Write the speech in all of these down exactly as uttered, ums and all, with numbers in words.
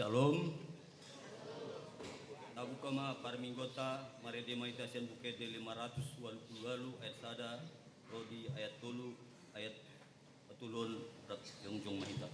Syalom. Tabuka ma parmingguonta, marende ma hita sian Buku Ende lima ratus ualu pulu ualu ayat sada, ro di ayat tolu, ayat patolu on, rap jongjong ma hita.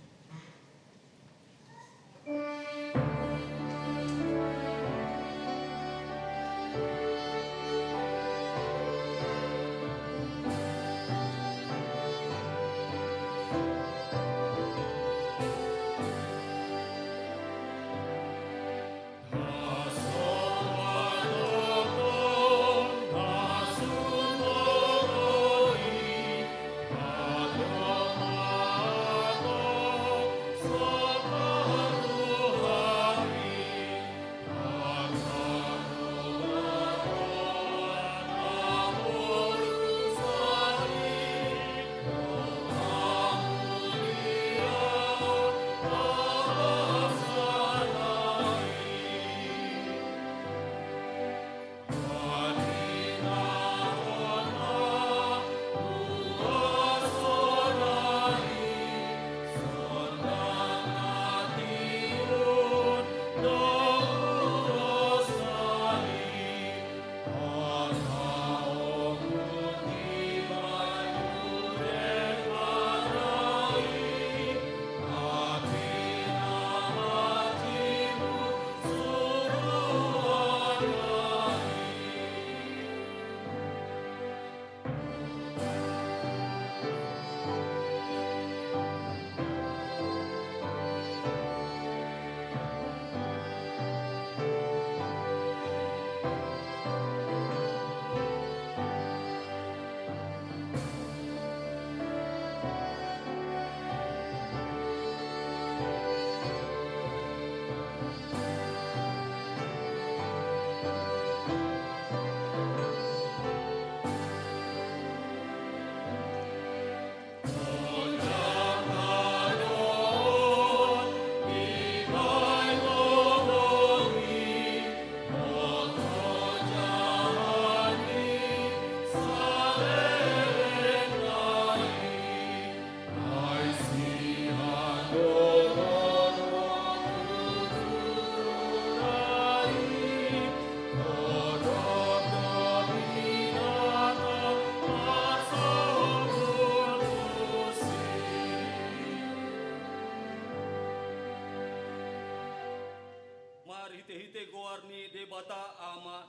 Marhitehite goar ni Debata Ama,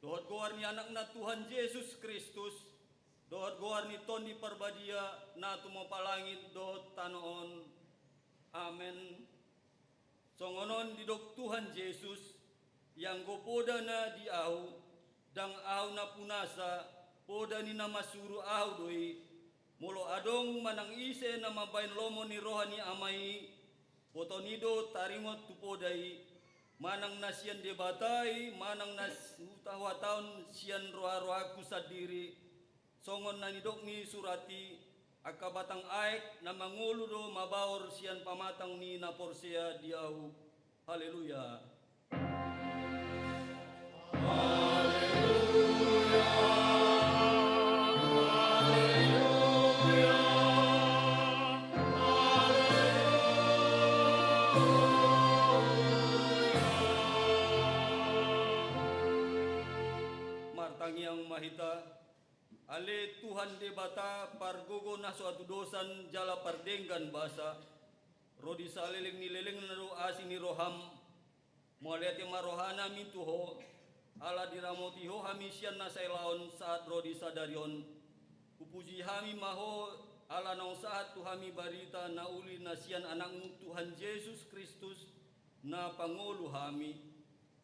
dohot goar ni Anakna Tuhan Jesus Kristus, dohot goar ni Tondi Parbadia, na tumompa langit dohot tano on. Amen. Songon on didok Tuhan Jesus: Ianggo poda na di Ahu, ndang Ahu na punasa, poda ni na marsuru Ahu do i. Molo adong manang ise na mambahen lomo ni roha ni Ama i, botoon i do taringot tu poda i, manang na sian Debata i, manang na s-, huhatahon sian roharohangku sandiri. Songon na nidok ni surat i: Angka batang aek na mangolu do mabaor sian pamatang ni na porsea di Ahu. Haleluya. Martangiang ma hita. Ale Tuhan Debata, pargogo na so hatudosan jala pardenggan basa, ro di saleleng ni lelengna do asi ni roham. Mauliate ma rohanami tu Ho, ala diramoti Ho hami sian na sai laon sahat ro di sadari on. Hupuji hami ma Ho, ala naung sahat tu hami barita na uli na sian Anakmu Tuhan Jesus Kristus, na pangolu hami.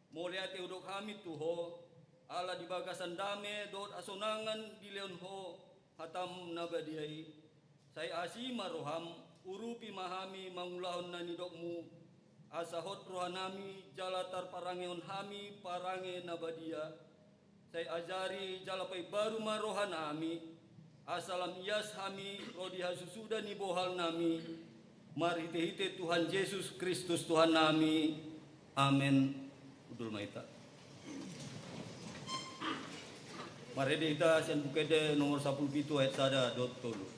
Mauliate hudok hami tu Ho, ala di bagasan dame dohot hasonangan dilehon Ho hatam na badia i. Sai asi ma roham, urupi ma hami mangulahon na nidokmu, asa hot rohanami jala tarparangehon hami parange na badia. Sai ajari jala paimbaru ma rohanami, asa lam ias hami ro di hasusuda ni bohalnami, marhitehite Tuhan Jesus Kristus Tuhannami. Amen. Hundul ma hita. Marende hita sian Buku Ende nomor sampulu pitu ayat sada dohot tolu.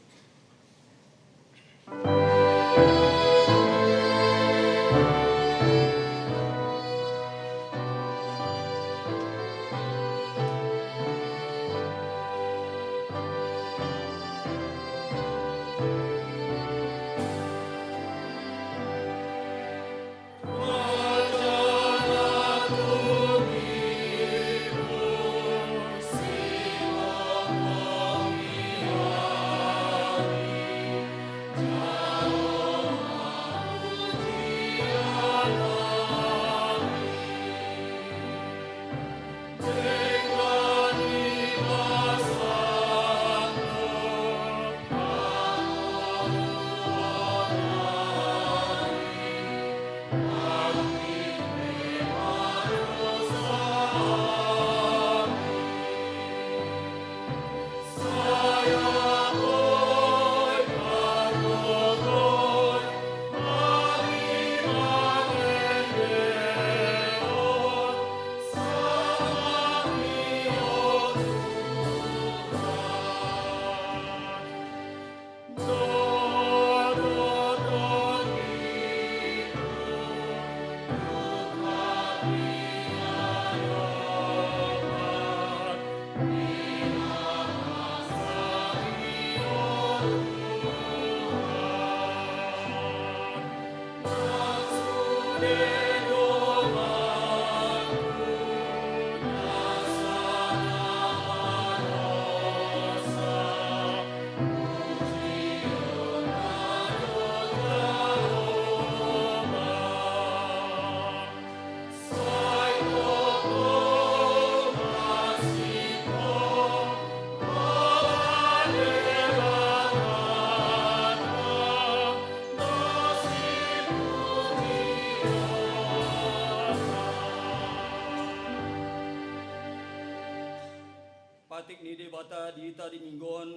Patik ni Debata di hita di Minggu on,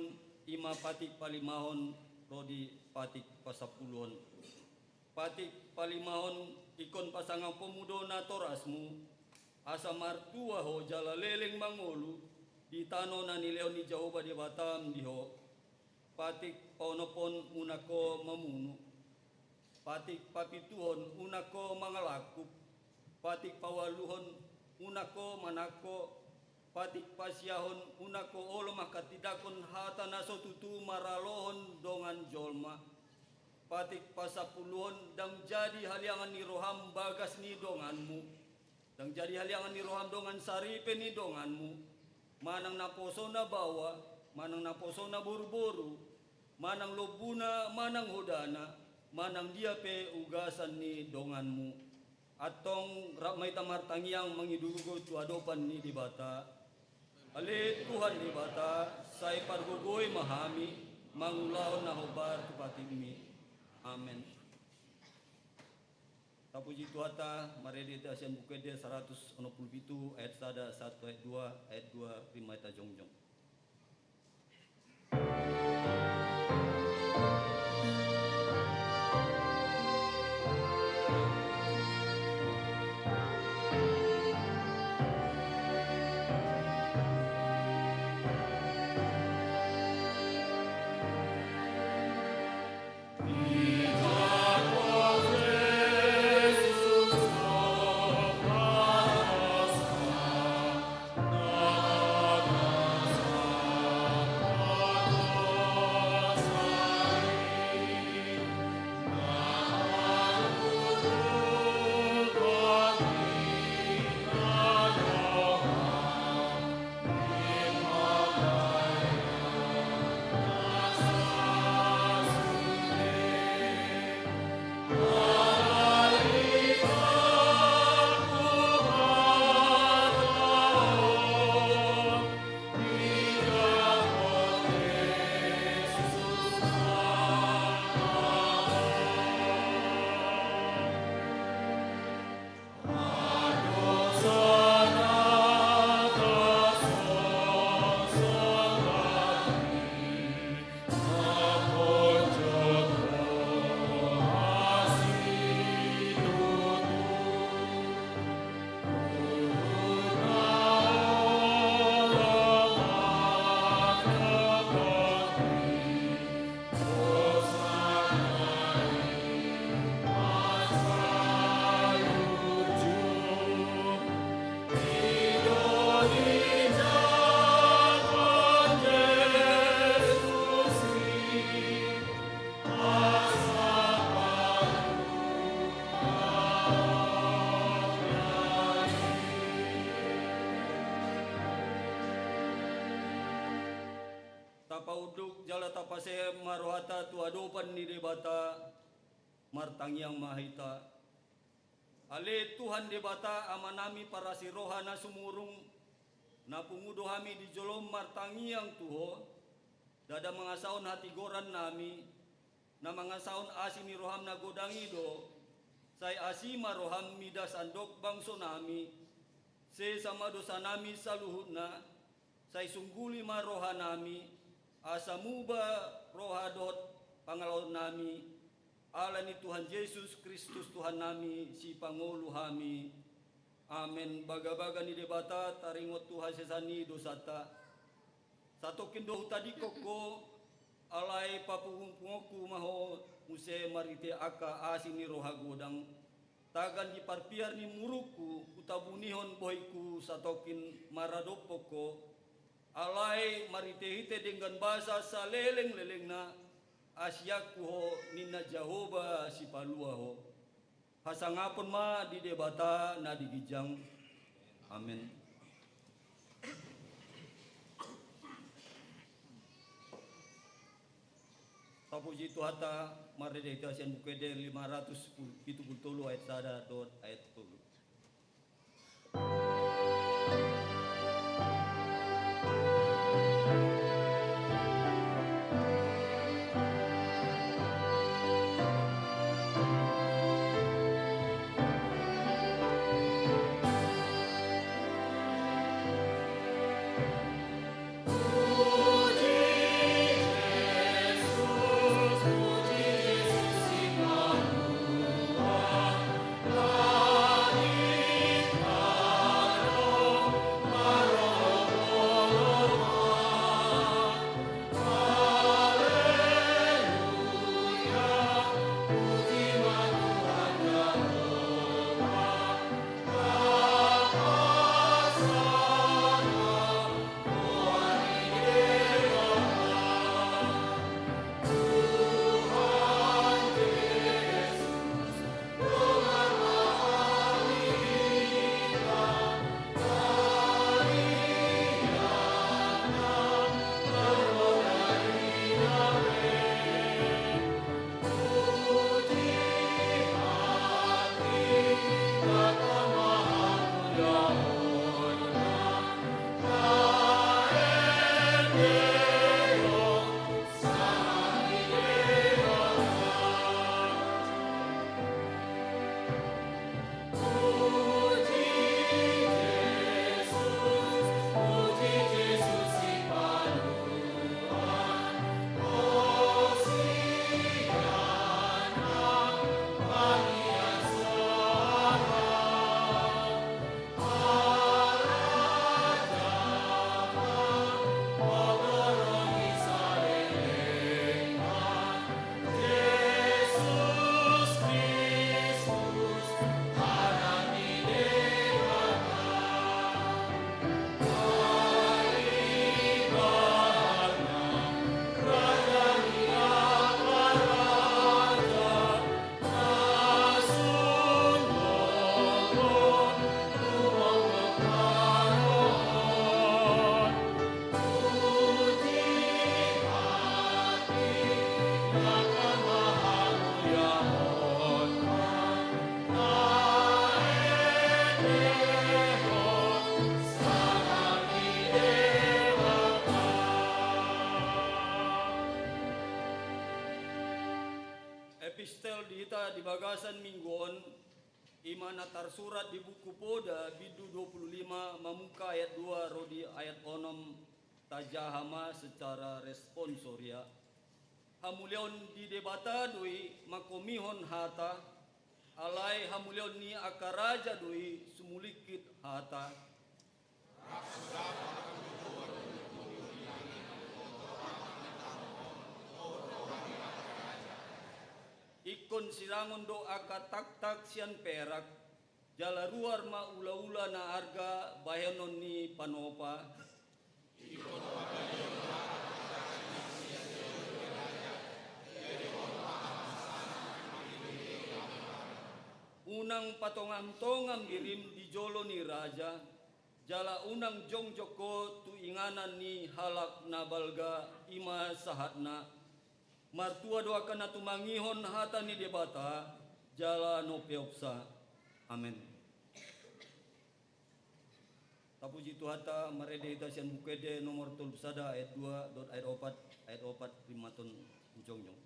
i ma patik palimahon ro di patik pasampuluhon. Patik palimahon, ingkon pasangaponmu do natorasmu, asa martua ho jala leleng mangolu di tano na nilehon ni Jahowa Debatam di ho. Patik paonomhon, unang ho mamunu. Patik papituhon, unang ho mangalangkup. Patik paualuhon, unang ho manangko. Patik pasiahon, unang ho olo manghatindanghon hata na so tutu maralohon dongan jolma. Patik pasampuluhon, ndang jadi haliangan ni roham bagas ni donganmu. Ndang jadi haliangan ni roham dongan saripe ni donganmu, manang naposona baoa, manang naposona boruboru, manang lombuna, manang hodana, manang dia pe ugasan ni donganmu. Antong rap ma hita martangiang mangido gogo tu adopan ni Debata. Ale Tuhan Debata, sai pargogoi ma hami mangulahon na hombar tu patikmi. Amen. Tapuji Tuhanta, marende hita sian Buku Ende saratus onom pulu pitu ayat sada sahat tu ayat dua, ayat dua, rima hita jongjong. Tapaunduk jala tapasehat ma rohanta tu adopan ni Debata, martangiang ma hita. Ale Tuhan Debata, Amanami parasi roha na sumurung, na pungu do hami di jolom martangiang tu Ho, ndada mangasahon hatigorannami, na mangasahon asi ni roham na godang i do, sai asi ma roham mida sandok bangsonami, sesa ma dosanami saluhutna, sai sungguli ma rohanami, asa muba roha dohot pangalaonami, ala ni Tuhan Jesus Kristus Tuhannami, Sipangolu hami. Amen. Bagabaga ni Debata taringot tu hasesaan ni dosanta. Satongkin do hutadingkon Ho, alai papungupungonku ma Ho muse marhite angka asi ni roha godang. Tagan di parpiar ni murukku, hutabunihon bohingku satongkin maradophon Ho. Alai marhitehite denggan basa salelenglelengna, asianku Ho, ninna Jahowa Sipalua Ho. Hasangapon ma di Debata na di ginjang. Amen. Tapuji Tuhanta, marende hita sian Buku Ende lima ratus pitu pulu tolu ayat sada dohot ayat tolu. Di bagasan minggu on, i ma na tarsurat di buku Poda, bindu dua pulu lima, mamungka ayat dua ro di ayat onom, tajaha ma secara responsoria. Hamuliaon di Debata do i mangkomihon hata, alai hamuliaon ni angka raja do i sumulingkit hata. Ingkon sirangon do angka taktak sian perak, jala ruar ma ulaula na arga bahenon ni panopa. Unang patongam-tongam dirim di jolo ni raja, jala unang jongjong ho tu inganan ni halak na balga, i ma sahatna. Martua do angka na tumangihon hata ni Debata, jala na umpeopsa. Amen. Tapuji Tuhanta, marende hita sian Buku Ende nomor tolu pulu sada ayat dua dohot ayat opat, ayat opat rimaton jongjong.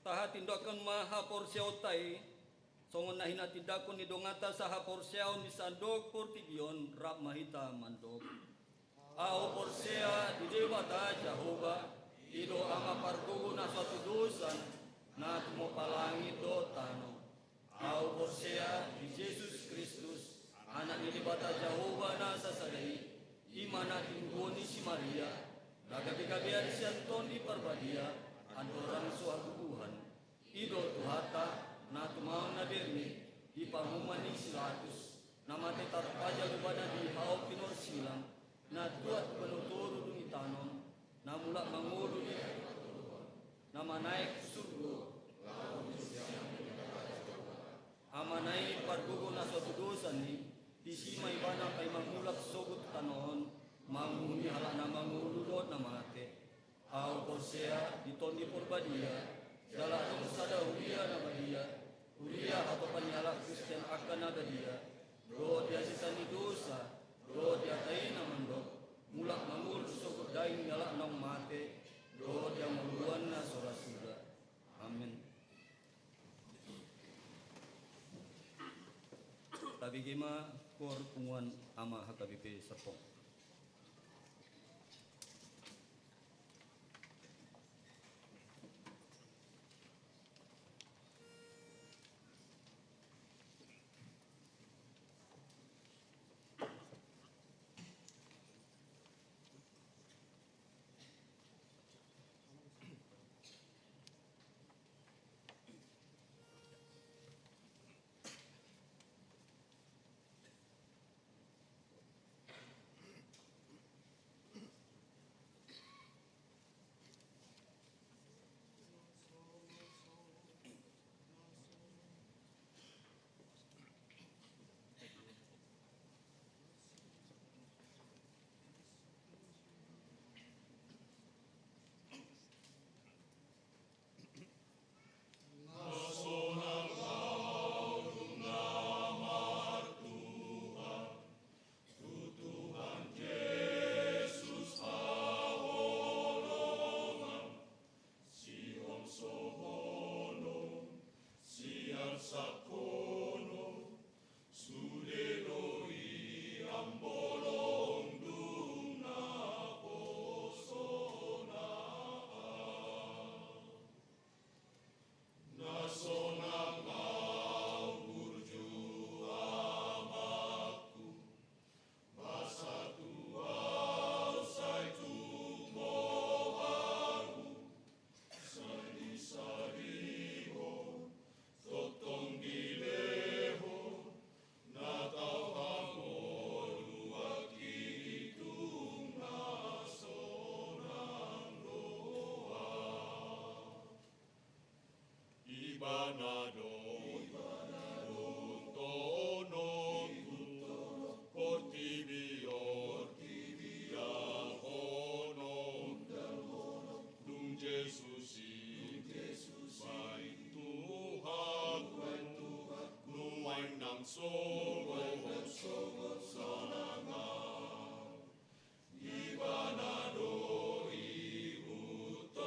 Tahatindangkon ma haporseaonta i, songon na hinatindangkon ni donganta sahaporseaon di sandok portibi on. Rap ma hita mandok. Ahu porsea di Debata Jahowa, i do Ama pargogo na so hatudosan, na tumompa langit dohot tano. Ahu porsea di Jesus Kristus, Anak ni Debata Jahowa na sasada i, i ma na tinumbuhon ni si Maria, na gabegabean sian Tondi Parbadia, andorang so hatubuan. I do Tuhanta, na tumaon na bere, di panguhuman ni si Pilatus, na mate tarpajal ibana di hau pinorsilang, na tuat tu banua toru dung i tanom, na mulak mangolu di, na manaek tu surgo. Amana i pargogo na so hatudosan i, disi ma ibana paima mulak sogot tu tano on, manguhumi halak na mangolu dohot na mate. Ahu porsea di Tondi Parbadia, jala adong sada huria na badia, huria hatopan ni halak Kristen angka na badia, dohot di hasesaan ni dosa, dohot di hata i na mandok, mulak mangolu sogot daging ni halak naung mate, dohot di hangoluan na so ra suda. Amen. Tabege ma koor punguan Ama H K B P Serpong. Sogot, sogot sonang au, Ibana do ihuthononku,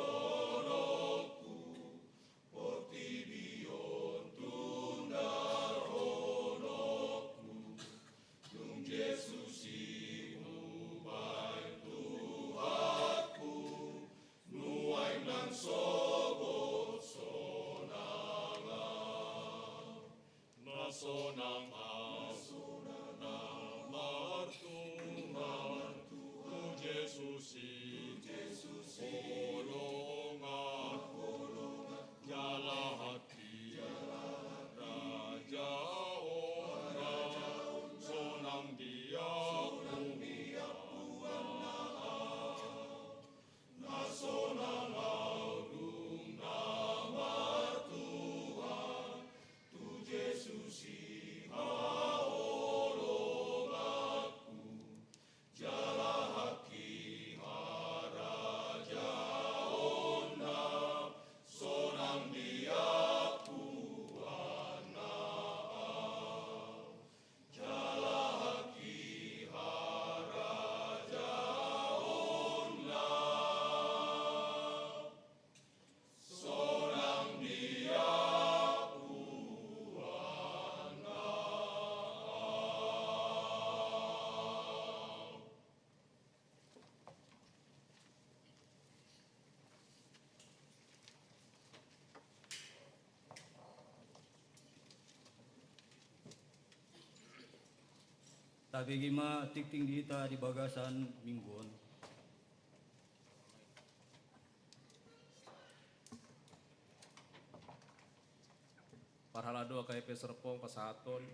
portibi on tundarhononku, dung Jesus i hubahen Tuhanku, nuaeng nang sogot sonang au. Na sonang au, na martuhan tu Jesus i, holongan jala haki harajaonna, sonang di apuanna au. Na sonang au dung na martuhan tu Jesus i haholonganku, jala haki harajaonna, sonang di apuanna au. Jala haki harajaonna, sonang di apuanna au. Tabege ma tingting di hita di bagasan Minggu on. Parhalado H K B P Serpong pasahathon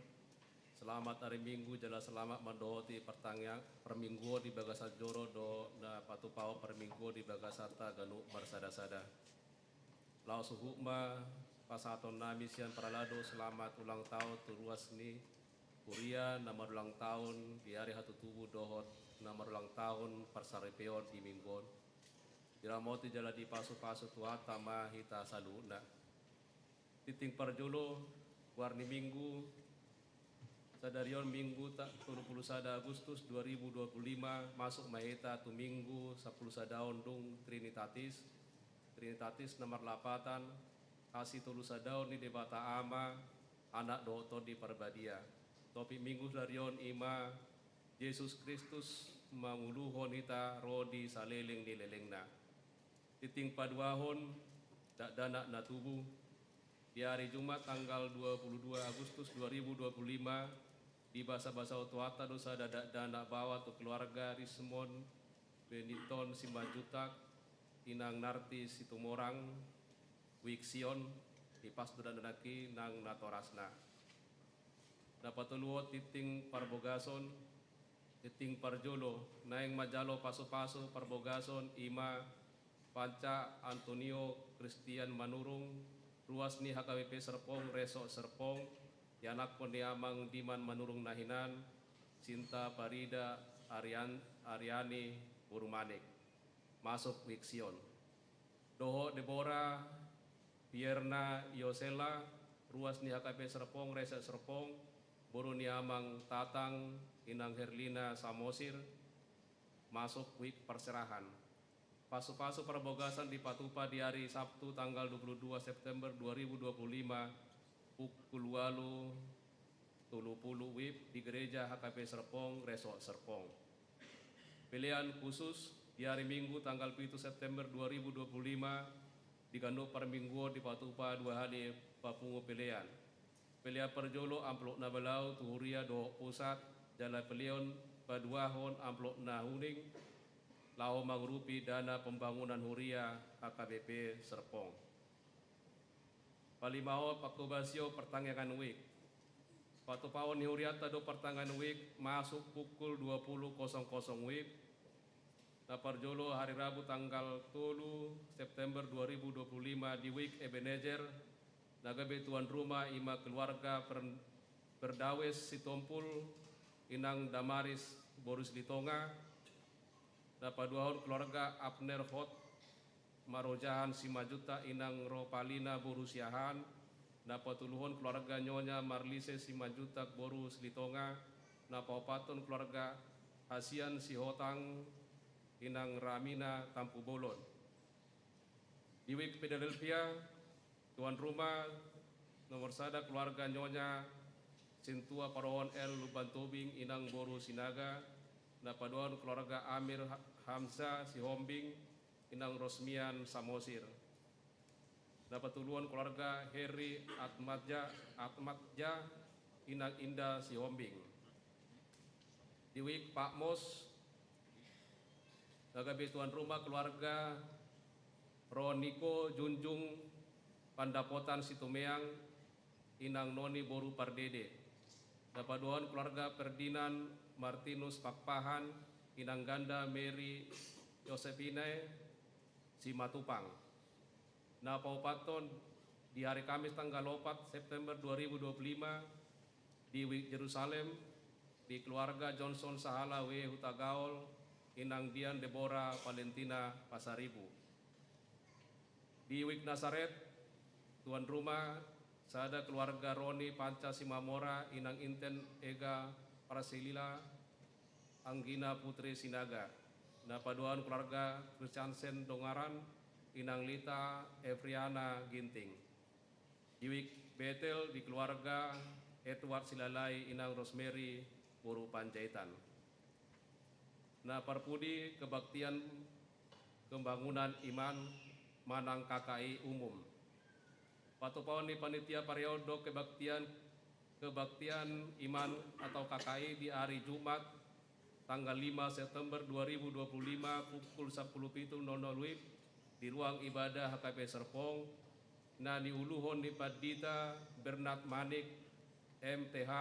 selamat ari Minggu jala selamat mandohoti partangiang parmingguon di bagasan joro dohot na patupahon parmingguon di bagasanta ganup marsadasada. Laos huhut ma pasahatonnami sian parhalado selamat ulang tahun tu ruas ni huria na marulang tahun di ari hatutubu dohot na marulang tahun parsaripeon di Minggu on. Diramoti jala dipasupasu Tuhanta ma hita saluhutna. Tingting parjolo, goar ni Minggu, sadari on Minggu ta-, tolu pulu sada Agustus dua ribu dua pulu lima, masuk ma hita tu Minggu sampulu sada on dung Trinitatis. Trinitatis na marlapatan hasitolusadaon ni Debata Ama, Anak dohot Tondi Parbadia. Topik Minggu sadari on i ma Jesus Kristus manguluhon hita ro di saleleng ni lelengna. Tingting paduahon, dakdanak na tubu. Di ari Jumat tanggal dua pulu dua Agustus dua ribu dua pulu lima, dibasabasahon Tuhanta do sada dakdanak baoa tu keluarga Rismond Bennington Simanjuntak, Inang Narti Situmorang, Wik Sion, dipasu do dakdanak i nang natorasna. Na patoluhon tingting parbogason, tingting parjolo, naeng manjalo pasupasu parbogason i ma Panca Antonio Christian Manurung, ruas ni H K B P Serpong, Resort Serpong, ianakhon ni Amang Diman Manurung na hinan, Sinta Parida Arian-, Ariani boru Manik, masuk Wik Sion. Dohot Debora Pierna Yosela, ruas ni H K B P Serpong, Resort Serpong, boru ni Amang Tatang, Inang Herlina Samosir, masuk Wik Parserahan. Pasupasu parbogason dipatupa di ari Sabtu tanggal dua puluh dua September dua ribu dua puluh lima, pukul ualu tolu pulu WIB di Gereja H K P Serpong, Resort Serpong. Pelean khusus di ari Minggu tanggal pitu September dua ribu dua puluh lima di ganup parmingguon dipatupa dua hali papungu pelean. Pelean parjolo amplop na balau tu huria dohot pusat, jala pelean paduahon amplop na huning laho mangurupi dana pembangunan huria H K B P Serpong. Palimahon, pangkobasion partangiangan WIB. Patupahon ni hurianta do partangiangan WIB masuk pukul dua puluh kosong kosong WIB. Na parjolo, hari Rabu tanggal tolu September dua ribu dua puluh lima di WIB Ebenezer, na gabe tuan rumah i ma keluarga Per-, Perdawes Sitompul, Inang Damaris boru Silitonga. Na paduahon, keluarga Abner Hot Marojahan Simanjuntak, Inang Ropalina boru Siahaan. Na patoluhon keluarga Nyonya Marlise Simanjuntak boru Silitonga. Na paopathon keluarga Hasian Sihotang inang Ramina Tampubolon. Di Wijk Philadelphia, tuan rumah nomor sada keluarga Nyonya Sintua Parohon L Lumban Tobing inang boru Sinaga. Na paduahon keluarga Amir Ha-, Hamzah Sihombing inang Rosmian Samosir. Na patoluhon keluarga Heri Atmadja, Atmadja inang Indah Sihombing. Di Wijk Patmos, na gabe tuan rumah keluarga Roniko Junjung Pandapotan Situmeang inang Noni boru Pardede. Na paduahon keluarga Ferdinand Martinus Pakpahan inang ganda Mary Josephine Simatupang. Na paopathon di hari Kamis tanggal opat September dua ribu dua puluh lima di Wijk Jerusalem, di keluarga Johnson Sahala W Hutagaol inang Dian Deborah Valentina Pasaribu. Di Wijk Nasaret, tuan rumah sada keluarga Roni Panca Simamora inang Inten Ega Prasilila anggina Putri Sinaga. Na paduahon keluarga Christiansen Dongaran inang Lita Evriana Ginting. Di Wijk Betel di keluarga Edward Silalai inang Rosemary boru Panjaitan. Na parpudi kebaktian pembangunan iman manang K K I umum. Patupaon ni panitia pareon do kebaktian, kebaktian iman atau K K I di hari Jumat tanggal lima September dua ribu dua puluh lima pukul sampulu pitu nol nol W I B di ruang ibadah H K B I Serpong, na niuluhon ni Pandita Bernard Manik, M T H,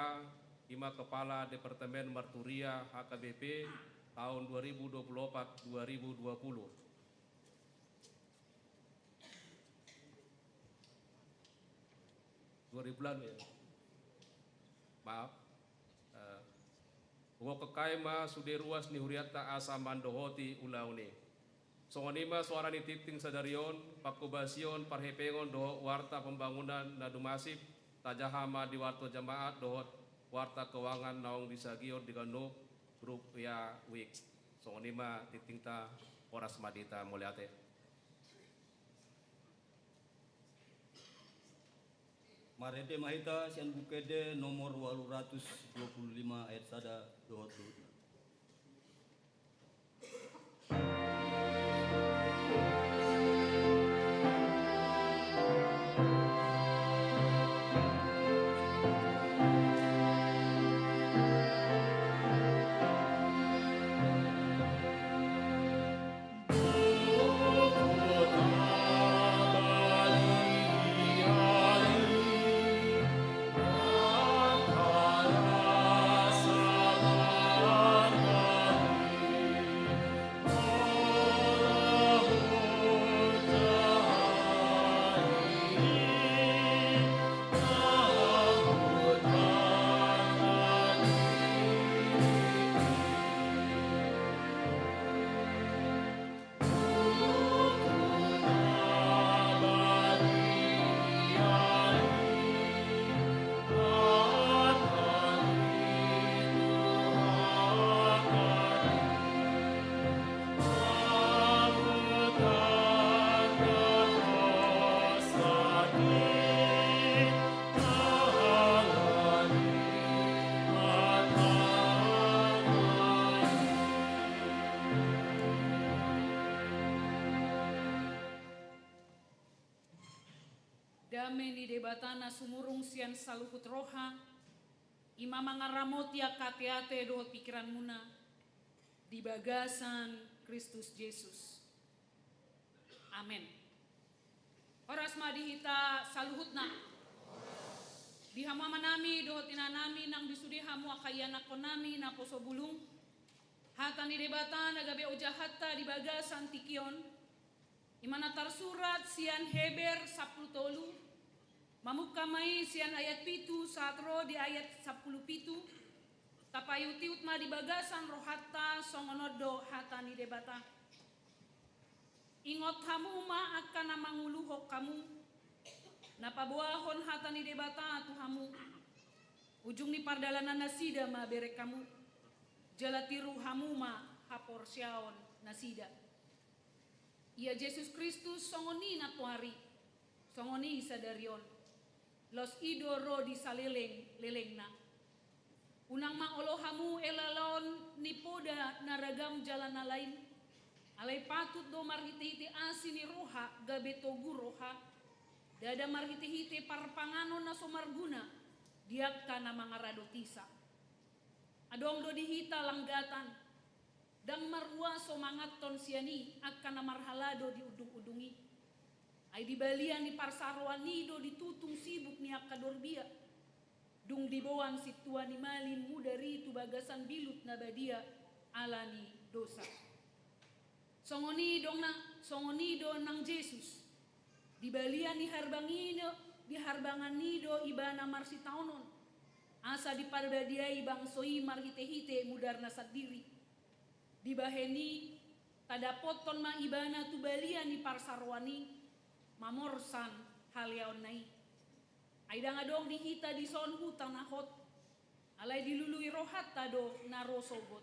i ma Kepala Departemen Marturia H K B P taon dua ribu dua puluh opat dua ribu dua puluh. Dua ribu lalu ya. Maaf. Eh, hugokhon hami ma sude ruas ni hurianta asa mandohoti ulaon i. Songon i ma soara ni tingting sadari on, pangkobasion, parhepengon dohot warta pembangunan na dumasip, tajaha ma di warta jamaat dohot warta keuangan naung disagior di ganup grup W A Wijk. Songon i ma tingtingta, horas ma di hita, mauliate. Marende ma hita sian Buku Ende nomor ualu ratus dua puluh lima ayat sada dohot luhutna. Dame ni Debata na sumurung sian saluhut roha, i ma mangaramoti angka ateate dohot pingkiranmuna di bagasan Kristus Jesus. Amen. Horas ma di hita saluhutna. Di hamu amanami dohot inanami nang di sude hamu angka ianakhonnami naposo bulung, hata ni Debata na gabe ojahanta di bagasan tingki on, i ma na tarsurat sian Heber sampulu tolu, mamungka ma i sian ayat pitu sahat ro di ayat sampulu pitu. Tapaihutihut ma di bagasan rohanta, songon on do hata ni Debata. Ingot hamu ma angka na manguluhon hamu, Na paboahon hata ni Debata tu hamu, ujung ni pardalanan nasida ma bereng hamu, jala tiru hamu ma haporseaon nasida. Ia Jesus Kristus songon i nantoari, songon i sadari on, laos i do ro di saleleng-lelengna. Unang ma olo hamu elalaon ni poda na ragam jala na lain, alai patut do marhitehite asi ni roha gabe togu roha, ndada marhitehite parpanganon na so marguna di angka na mangaradoti sa. Adong do di hita langgatan, ndang maruaso manganhon sian i angka na marhalado di undung-undung i. Ai di balian ni parsaroan i do ditutung sibuk ni angka dorbia, dung diboan sintua ni malin mudar i tu bagasan bilut na badia ala ni dosa. Songon i do na, songon i do nang Jesus. Di balian ni harbang i do, di harbangan i do ibana marsitaonon, asa diparbadiai bangso i marhitehite mudarna sandiri. Dibahen i tadapothon ma ibana tu balian ni parsaroan i, mamorsan haleaonna i. Ai ndang adong di hita dison huta na hot, alai dilului rohanta do na ro sogot.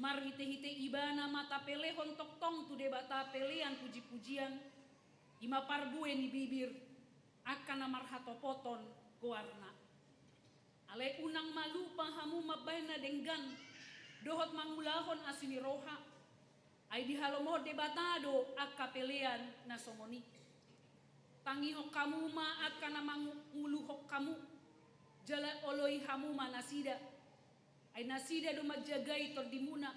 Marhitehite ibana ma tapelehon tongtong tu Debata pelean puji-pujian, i ma parbue ni bibir, angka na marhatopoton goarna. Alai unang ma lupa hamu mambahen na denggan dohot mangulahon asi ni roha. Ai dihalomohon Debata do angka pelean na songon i. Tangihon hamu ma angka na manguluhon hamu, jala oloi hamu ma nasida. Ai nasida do manjagai tondimuna,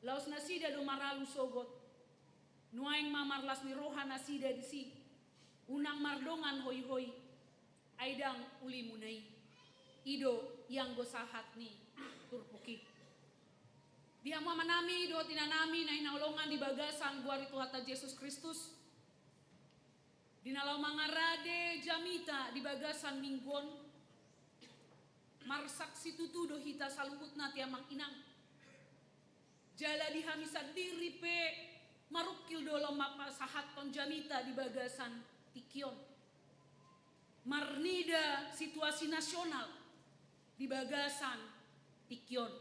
laos nasida do maralu sogot. Nuaeng ma marlas ni roha nasida disi, unang mardongan hoihoi. Ai ndang ulimuna i, i do ianggo sahat ni turpuk i. Di hamu amanami dohot inanami na hinaholongan di bagasan goar ni Tuhanta Jesus Kristus, di na laho mangarade jamita di bagasan minggu on, marsaksi tutu do hita saluhutna, ate amang inang. Jala di hami sandiri pe marungkil do laho mampasahathon jamita di bagasan tingki on. Marnida situasi nasional di bagasan tingki on.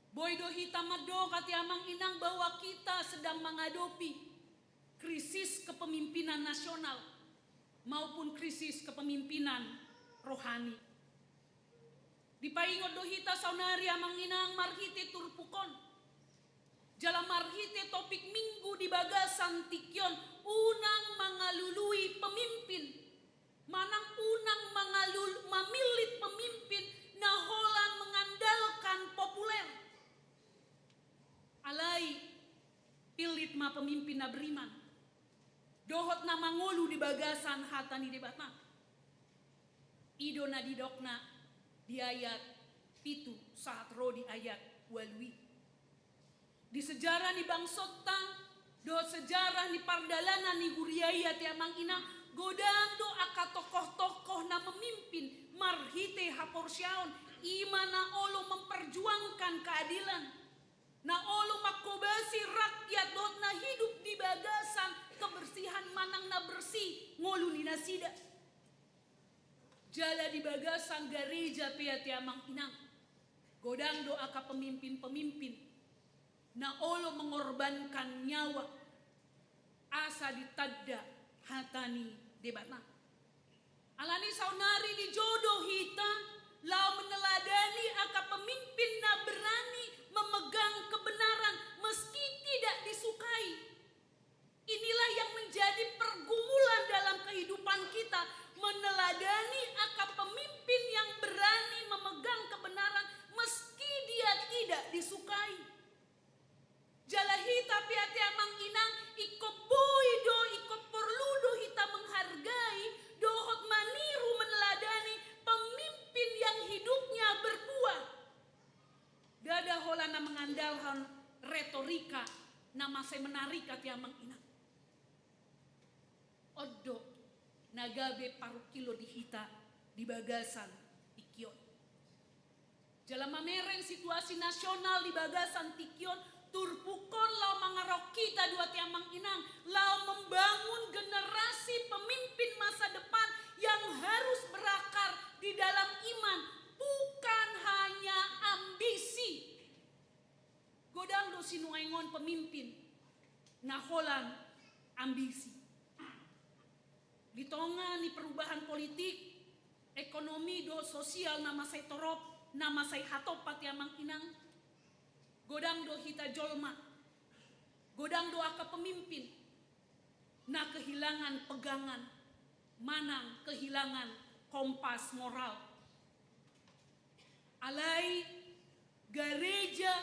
Boi do hita mandok, ate amang inang, bahwa kita sedang menghadapi krisis kepemimpinan nasional maupun krisis kepemimpinan rohani. Dipaingot do hita saonari, amang inang, marhite turpuk on jala marhite topik minggu di bagasan tingki on, unang mangalului pemimpin, manang unang mangalul-, mamillit pemimpin na holan mengandalkan populer. Alai pillit ma pemimpin na beriman dohot na mangolu di bagasan hata ni Debata. I do na didokna di ayat pitu sahat ro di ayat ualu i. Di sejarah ni bangsonta dohot sejarah ni pardalanan ni huria i, ate amang inang, godang do angka tokoh-tokoh na memimpin marhite haporseaon, i ma na olo memperjuangkan keadilan, na olo mangkobasi rakyat dohot na hidup di bagasan kebersihan manang na bersih ngolu ni nasida. Jala di bagasan gareja pe, ate amang inang, godang do angka pemimpin-pemimpin na olo mengorbankan nyawa asa ditanda hata ni Debata. Alani saonari dijou do hita laho meneladani angka pemimpin na berani memegang kebenaran meski tidak disukai. Inilah yang menjadi pergumulan dalam kehidupan kita, meneladani angka pemimpin yang berani memegang kebenaran meski dia tidak disukai. Jala hita pe, ate amang inang, ingkon boi do, ingkon porlu do hita menghargai dohot maniru, meneladani pemimpin yang hidupnya berbuah. Ndada holan na mengandalkan retorika na mansai menarik, ate amang inang. On do na gabe parungkilon di hita di bagasan tingki on. Jala mamereng situasi nasional di bagasan tingki on, turpuk on laho mangarahon hita do, ate amang inang, laho membangun generasi pemimpin Di tonga ni perubahan politik, ekonomi dohot sosial na mansai torop, na mansai hatop ate amang inang, godang do hita jolma, godang do angka pemimpin na kehilangan pegangan manang kehilangan kompas moral. Alai gareja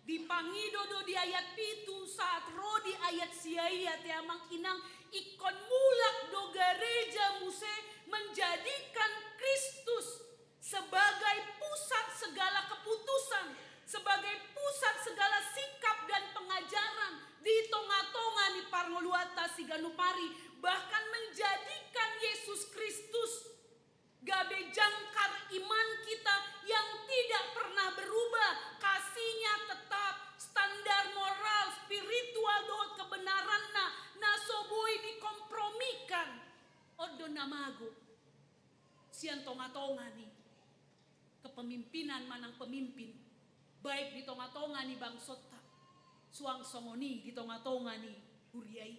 dipangido do di ayat pitu sahat ro di ayat sia i ate amang inang, ingkon mulak do gareja muse menjadikan Kristus sebagai pusat segala keputusan, sebagai pusat segala sikap dan pengajaran di tonga-tonga ni parngoluanta siganup ari, bahkan menjadikan Yesus Kristus gabe jangkar iman kita yang tidak pernah berubah, kasihnya tetap, standar moral, spiritual dohot kebenaranna na so boi dikompromikan. On do na mago sian tonga-tonga ni kepemimpinan manang pemimpin, baik di tonga-tonga ni bangsonta, suang songon i di tonga-tonga ni huria i.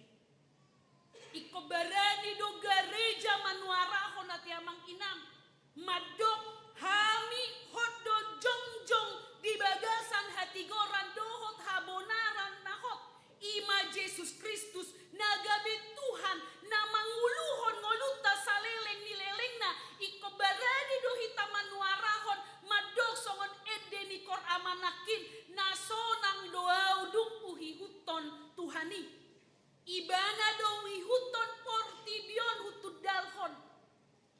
Ingkon barani do gareja manuarahon ate amang inang, mandok hami hot do jongjong di bagasan hatigoran dohot habonaran na hot, i ma Jesus Kristus na gabe Tuhan na manguluhon ngolunta saleleng ni lelengna. Ingkon barani do hita manuarahon mandok songon ende ni Koor Ama nangkin, na sonang do ahu dung huihuthon Tuhan i. Ibana do huihuthon portibi on hutundalhon.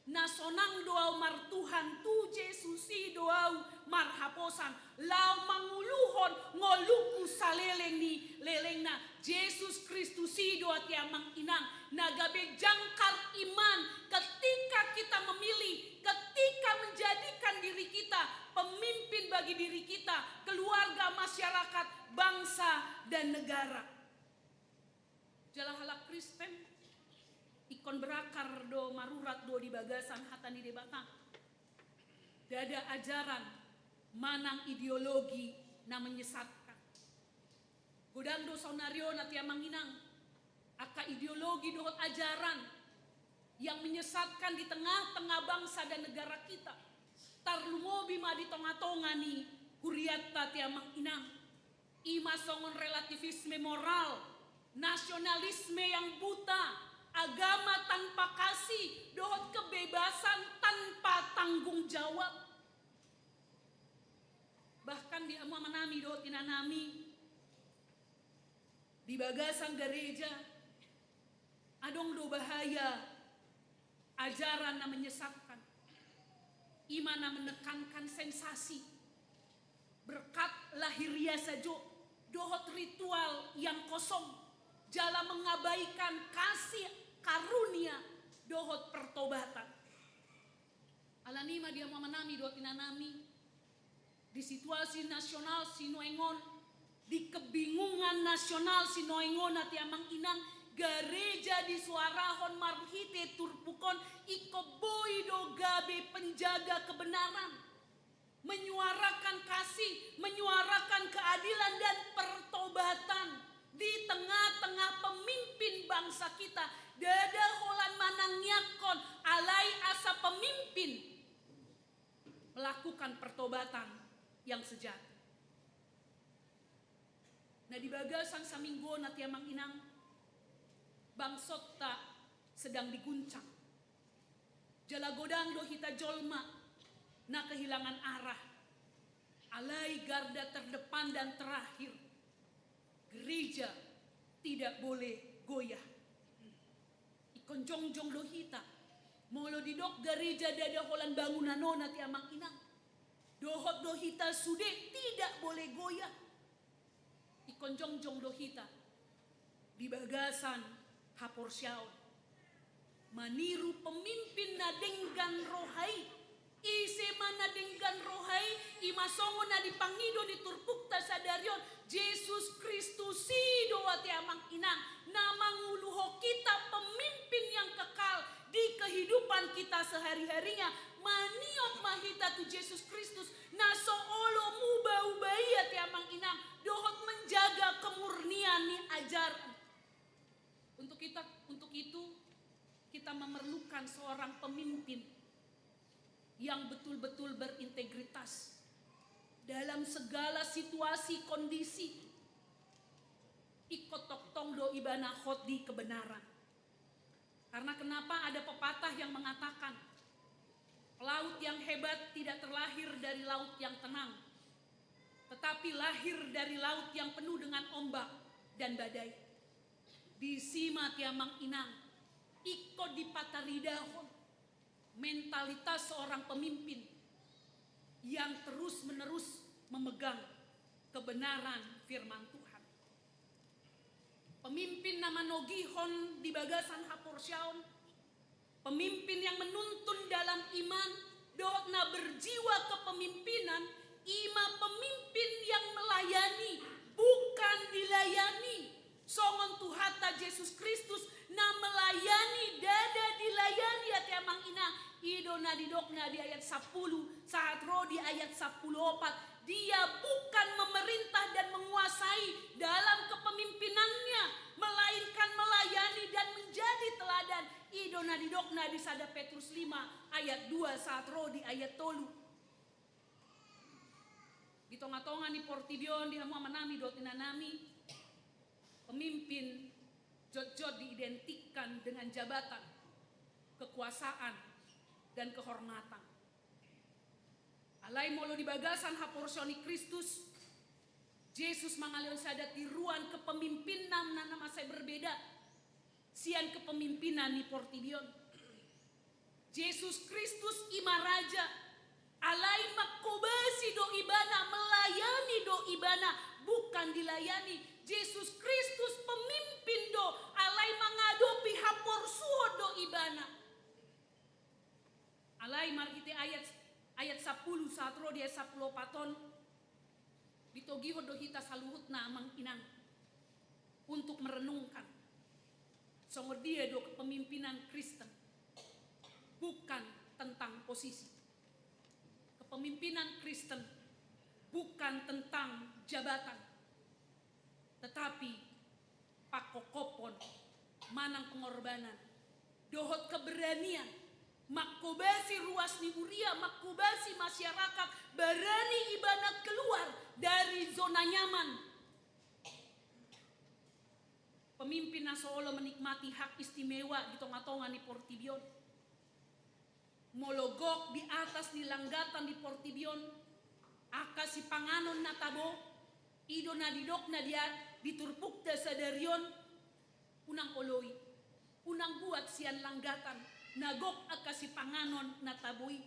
Na sonang do ahu martuhan, tu Jesus i do ahu marhaposan, laho manguluhon ngolungku saleleng ni lelengna. Jesus Kristus i do ate amang inang na gabe jangkar iman ketika kita memilih, ketika menjadikan diri kita pemimpin bagi diri kita, keluarga, masyarakat, bangsa, dan negara. Jala halak Kristen ingkon berakar do, marurat do di bagasan hata ni Debata. Ndada ajaran manang ideologi na menyesatkan. Godang do saonari on ate amang inang angka ideologi dohot ajaran yang menyesatkan di tengah-tengah bangsa dan negara kita. Tarlumobi ma di tonga-tonga ni hurianta ate amang inang. I ma songon relativisme moral, nasionalisme yang buta, agama tanpa kasih, dohot kebebasan tanpa tanggung jawab. Bahkan di hamu amanami dohot inanami, di bagasan gareja, adong do bahaya ajaran na menyesatkan, i ma na menekankan sensasi, berkat lahiriah sajo, dohot ritual yang kosong, jala mengabaikan kasih karunia dohot pertobatan. Alani i ma di hamu amanami dohot inanami, di situasi nasional sinuaeng on, di kebingungan nasional sinuaeng on ate amang inang, gareja disuarahon marhite turpuk on ingkon boi do gabe penjaga kebenaran, menyuarakan kasih, menyuarakan keadilan dan pertobatan di tengah-tengah pemimpin bangsa kita. Ndada holan manangiangkon, alai asa pemimpin melakukan pertobatan yang sejati. Na di bagasan saminggu on ate amang inang, bangsonta sedang diguncang. Jala godang do hita jolma na kehilangan arah. Alai garda terdepan dan terakhir, gereja tidak boleh goyah. Ingkon jongjong do hita. Molo didok gareja ndada holan bangunan on ate amang inang, dohot do hita sude tidak boleh goyah. Ingkon jongjong do hita di bagasan haporseaon, maniru pemimpin na denggan roha i. Ise ma na denggan roha i? I ma songon na dipangido ni turpukta sadari on, Jesus Kristus i do ate amang inang na manguluhon hita pemimpin yang kekal di kehidupan kita sehari-harinya. Maniop ma hita tu Jesus Kristus na so olo muba-uba i ate amang inang, dohot menjaga kemurnian ni ajaran. Untuk kita, untuk itu, Kita memerlukan seorang pemimpin yang betul-betul berintegritas dalam segala situasi kondisi. Ingkon tongtong do ibana hot di kebenaran. Karena kenapa ada pepatah yang mengatakan, pelaut yang hebat tidak terlahir dari laut yang tenang, tetapi lahir dari laut yang penuh dengan ombak dan badai. Disi ma, amang inang, ingkon dipataridahon mentalitas seorang pemimpin yang terus-menerus memegang kebenaran firman Tuhan. Pemimpin na manogihon di bagasan haporseaon, pemimpin yang menuntun dalam iman, dohot na berjiwa kepemimpinan, i ma pemimpin yang melayani, bukan dilayani. Songon Tuhanta Jesus Kristus na melayani, ndada dilayani, ate amang inang. I do na didokna di ayat sampulu sahat ro di ayat sampulu opat. Dia bukan memerintah dan menguasai dalam kepemimpinannya, melainkan melayani dan menjadi teladan. I do na didokna di sada Petrus lima ayat dua sahat ro di ayat tolu. Di tonga-tonga ni portibi on, di hamu amanami dohot inanami, pemimpin jotjot diidentikan dengan jabatan, kekuasaan, dan kehormatan. Alai molo di bagasan haporseaon ni Kristus, Jesus mangalehon sada tiruan kepemimpinan na, na mansai berbeda sian kepemimpinan ni portibi on. Jesus Kristus i ma raja, alai manghobasi do ibana, melayani do ibana, bukan dilayani. Jesus Kristus pemimpin do, alai mangadopi haporsuhon do ibana. Alai marhite ayat, ayat sampulu sahat ro di ayat sampulu opat on, ditogihon do hita saluhutna, amang inang, untuk merenungkan songon dia do kepemimpinan Kristen bukan tentang posisi. Kepemimpinan Kristen bukan tentang jabatan, tetapi pangkophopon manang pengorbanan dohot keberanian, manghobasi ruas ni huria, manghobasi masyarakat, barani ibana keluar dari zona nyaman. Pemimpin na so olo menikmati hak istimewa di tonga-tonga ni portibi on. Molo gok di atas ni langgatan di portibi on angka sipanganon na tabo, i do na didokna di a-, di turpukta sadari on, unang oloi, unang buat sian langgatan na gok angka sipanganon na tabo i.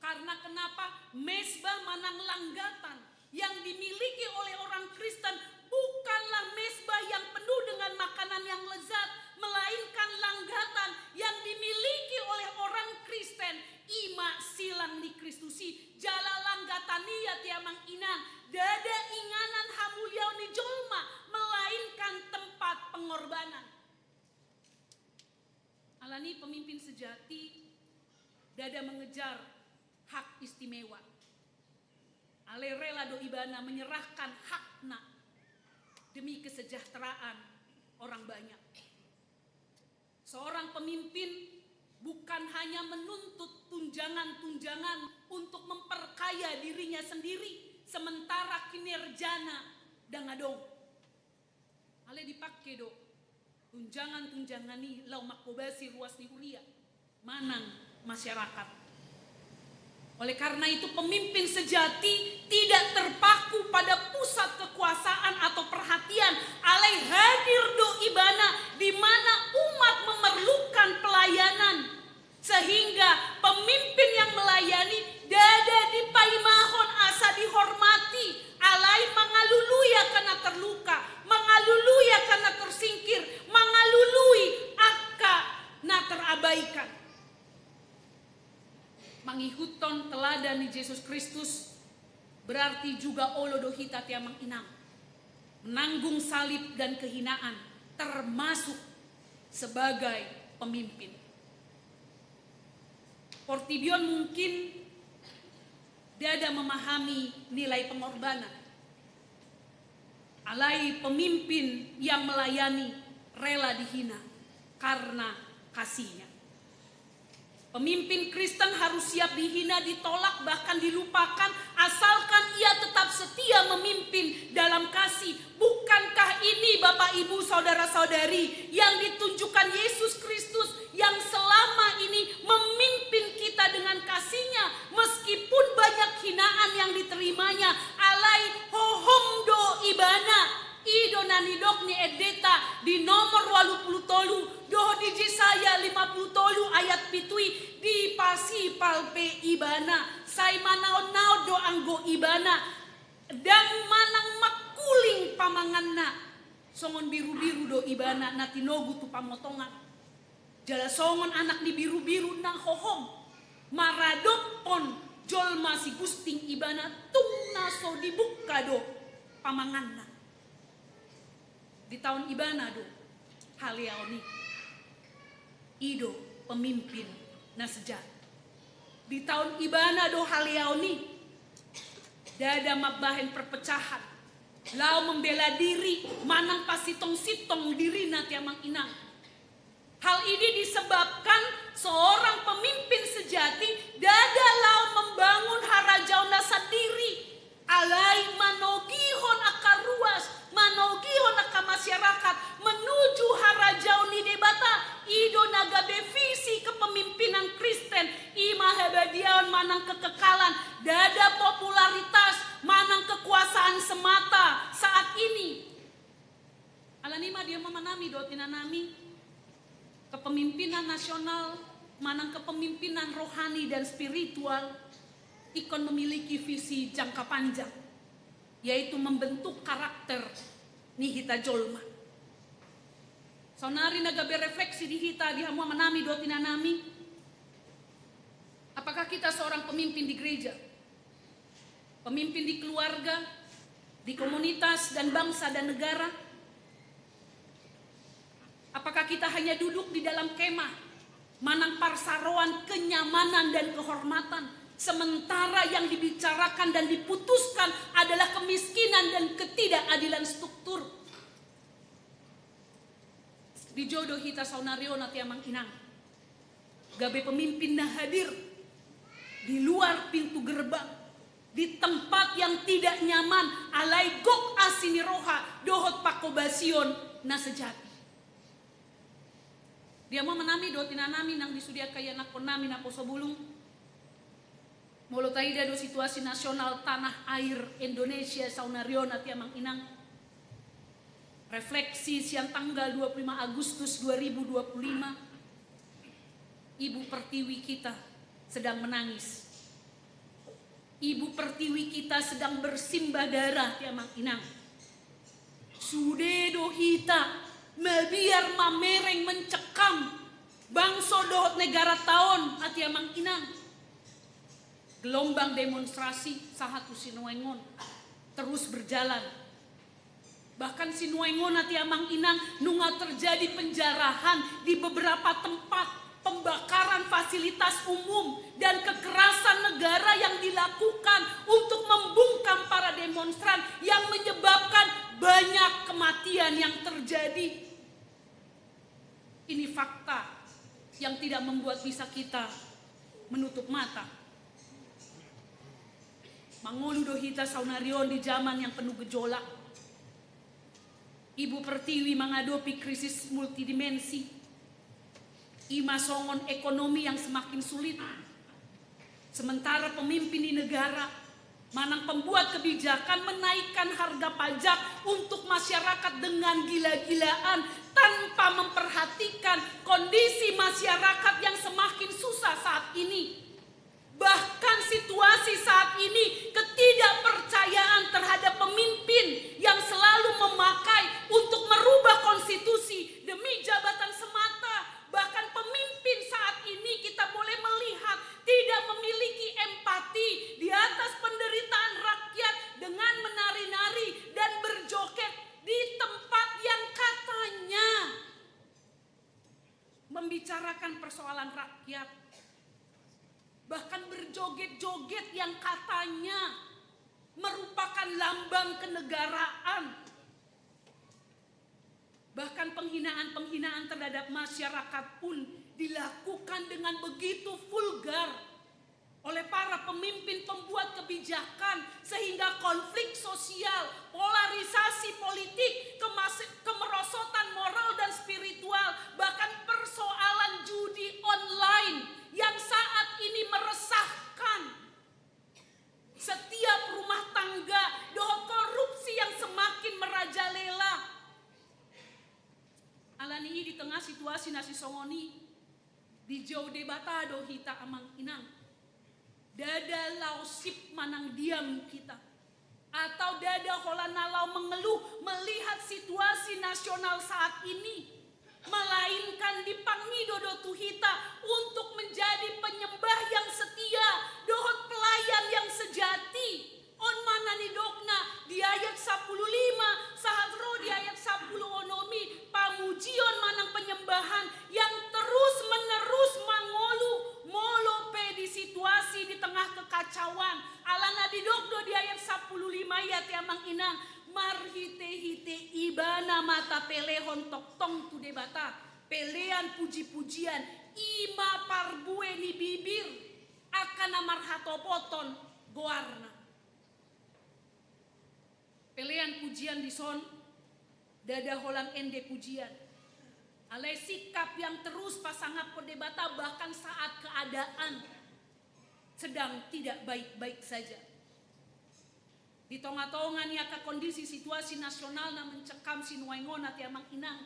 Karena kenapa? Mesbah manang langgatan yang dimiliki oleh orang Kristen bukanlah mesbah yang penuh dengan makanan yang lezat, melainkan langgatan yang dimiliki oleh orang Kristen i ma silang ni Kristus i. Jala langgatan i, ate amang inang, ndada inganan hamuliaon ni jolma, melainkan tempat pengorbanan. Alani pemimpin sejati ndada mengejar hak istimewa. Alai rela do ibana menyerahkan hakna demi kesejahteraan orang banyak. Seorang pemimpin bukan hanya menuntut tunjangan-tunjangan untuk memperkaya dirinya sendiri, sementara kinerjana ndang adong. Alai dipangke do tunjangan-tunjangan i laho manghobasi ruas ni huria manang masyarakat. Oleh karena itu, pemimpin sejati tidak terpaku pada pusat kekuasaan atau perhatian, alai hadir do ibana di mana umat memerlukan pelayanan. Sehingga pemimpin yang melayani ndada dipaimahon asa dihormati, alai mangalului angka na terluka, mangalului angka na tersingkir, mangalului angka na terabaikan. Mangihuthon teladan ni Jesus Kristus berarti juga olo do hita, ate amang inang, menanggung salib dan kehinaan, termasuk sebagai pemimpin. Portibi on mungkin ndada memahami nilai pengorbanan. Alai pemimpin yang melayani rela dihina karena kasihnya. Pemimpin Kristen harus siap dihina, ditolak, bahkan dilupakan, asalkan ia tetap setia memimpin dalam kasih. Bukankah ini, Bapak, Ibu, saudara-saudari, yang ditunjukkan Yesus Kristus yang selama ini memimpin kita dengan kasihnya, meskipun banyak hinaan yang diterimanya? Alai hohom do ibana. I do na nidok ni endeta di nomor walu pulu tolu dohot di Jesaya lima pulu tolu ayat pitu i, dipasipal pe ibana, sai manaon-naon do anggo ibana, ndang manang mangkuling pamanganna. Songon birubiru do ibana na tinogu tu pamotongan. Jala songon anak ni birubiru na hohom maradophon jolma sigusting, ibana tung na so dibungka do pamanganna. Ditaon ibana do haleaon i. I do pemimpin na sejati. Ditaon ibana do haleaon i. Ndada mambahen perpecahan, laho membela diri manang pasitong-sitong dirina, ate amang inang. Hal ini disebabkan seorang pemimpin sejati ndada laho membangun harajaonna sandiri, alai manogihon angka ruas, manogihon angka masyarakat menuju harajaon ni Debata. I do na gabe visi kepemimpinan Kristen, i ma habadiaon manang kekekalan, ndada popularitas manang kekuasaan semata saat ini. Alani i ma, dia ma, amang nami dohot inang nami, kepemimpinan nasional manang kepemimpinan rohani dan spiritual ingkon memiliki visi jangka panjang, yaitu membentuk karakter ni hita jolma. Saonari na gabe refleksi di hita, di hamu amang nami dohot inang nami, apakah kita seorang pemimpin di gereja? Pemimpin di keluarga, di komunitas dan bangsa dan negara? Apakah kita hanya duduk di dalam kemah, manang parsaroan kenyamanan dan kehormatan, sementara yang dibicarakan dan diputuskan adalah kemiskinan dan ketidakadilan struktur? Dijou do hita saonari on, ate amang inang, gabe pemimpin na hadir di luar pintu gerbang, di tempat yang tidak nyaman, alai gok asi ni roha dohot pangkobasion na sejati. Dia ma, amang nami dohot inang nami, nang di sude angka ianakhon nami naposo bulung. Molo taida do situasi nasional tanah air Indonesia saonari on, ate amang inang, refleksi sian tanggal dua puluh lima Agustus dua ribu dua puluh lima, Ibu Pertiwi kita sedang menangis. Ibu Pertiwi kita sedang bersimbah darah, ate amang inang. Sude do hita mabiar mamereng mencekam bangso dohot negaranta on, ate amang inang. Gelombang demonstrasi sahat tu sinuaeng on terus berjalan. Bahkan sinuaeng on, ate amang inang, nunga terjadi penjarahan di beberapa tempat, pembakaran fasilitas umum, dan kekerasan negara yang dilakukan untuk membungkam para demonstran yang menyebabkan banyak kematian yang terjadi. Ini fakta yang tidak membuat bisa kita menutup mata. Mangolu do hita saonari on di zaman yang penuh gejolak. Ibu Pertiwi mengadopi krisis multidimensi, i ma songon ekonomi yang semakin sulit. Sementara pemimpin di negara manang pembuat kebijakan menaikkan harga pajak untuk masyarakat dengan gila-gilaan tanpa memperhatikan kondisi masyarakat yang semakin susah saat ini. Bahkan situasi saat ini, ketidakpercayaan terhadap pemimpin yang selalu memakai untuk merubah konstitusi demi jabatan semata. Bahkan pemimpin saat ini kita boleh melihat tidak memiliki empati di atas penderitaan rakyat dengan menari-nari dan berjoget di tempat yang katanya membicarakan persoalan rakyat, bahkan berjoget-joget yang katanya merupakan lambang kenegaraan. Bahkan penghinaan-penghinaan terhadap masyarakat pun dilakukan dengan begitu vulgar oleh para pemimpin pembuat kebijakan, sehingga konflik sosial, polarisasi politik, kemas-, kemerosotan moral dan spiritual, bahkan persoalan judi online yang saat ini meresahkan. Setiap rumah tangga, dohot korupsi yang semakin merajalela. Alani i di tengah situasi na sisongon i, dijou Debata do hita amang inang. Ndada laho sip manang diam kita. Atau ndada holan na laho mengeluh melihat situasi nasional saat ini. Melainkan dipangido do tu hita untuk menjadi penyembah yang setia, dohot pelayan yang sejati. On ma na nidokna di ayat sampulu lima, sahat ro di ayat sampulu onom i, pamujion manang penyembahan yang terus menerus mangolu, molo pe di situasi di tengah kekacauan. Alana didok do di ayat sampulu lima i ate amang inang, marhite-hite ibana ma tapelehon tongtong tu Debata, pelean puji-pujian, i ma parbue ni bibir, angka na marhatopoton goarna. Pelean pujian dison, ndada holan ende pujian. Alai sikap yang terus pasangaphon Debata bahkan saat keadaan sedang tidak baik-baik saja. Di tonga-tonga ni angka kondisi situasi nasional na mencekam sinuaeng on ate amang inang.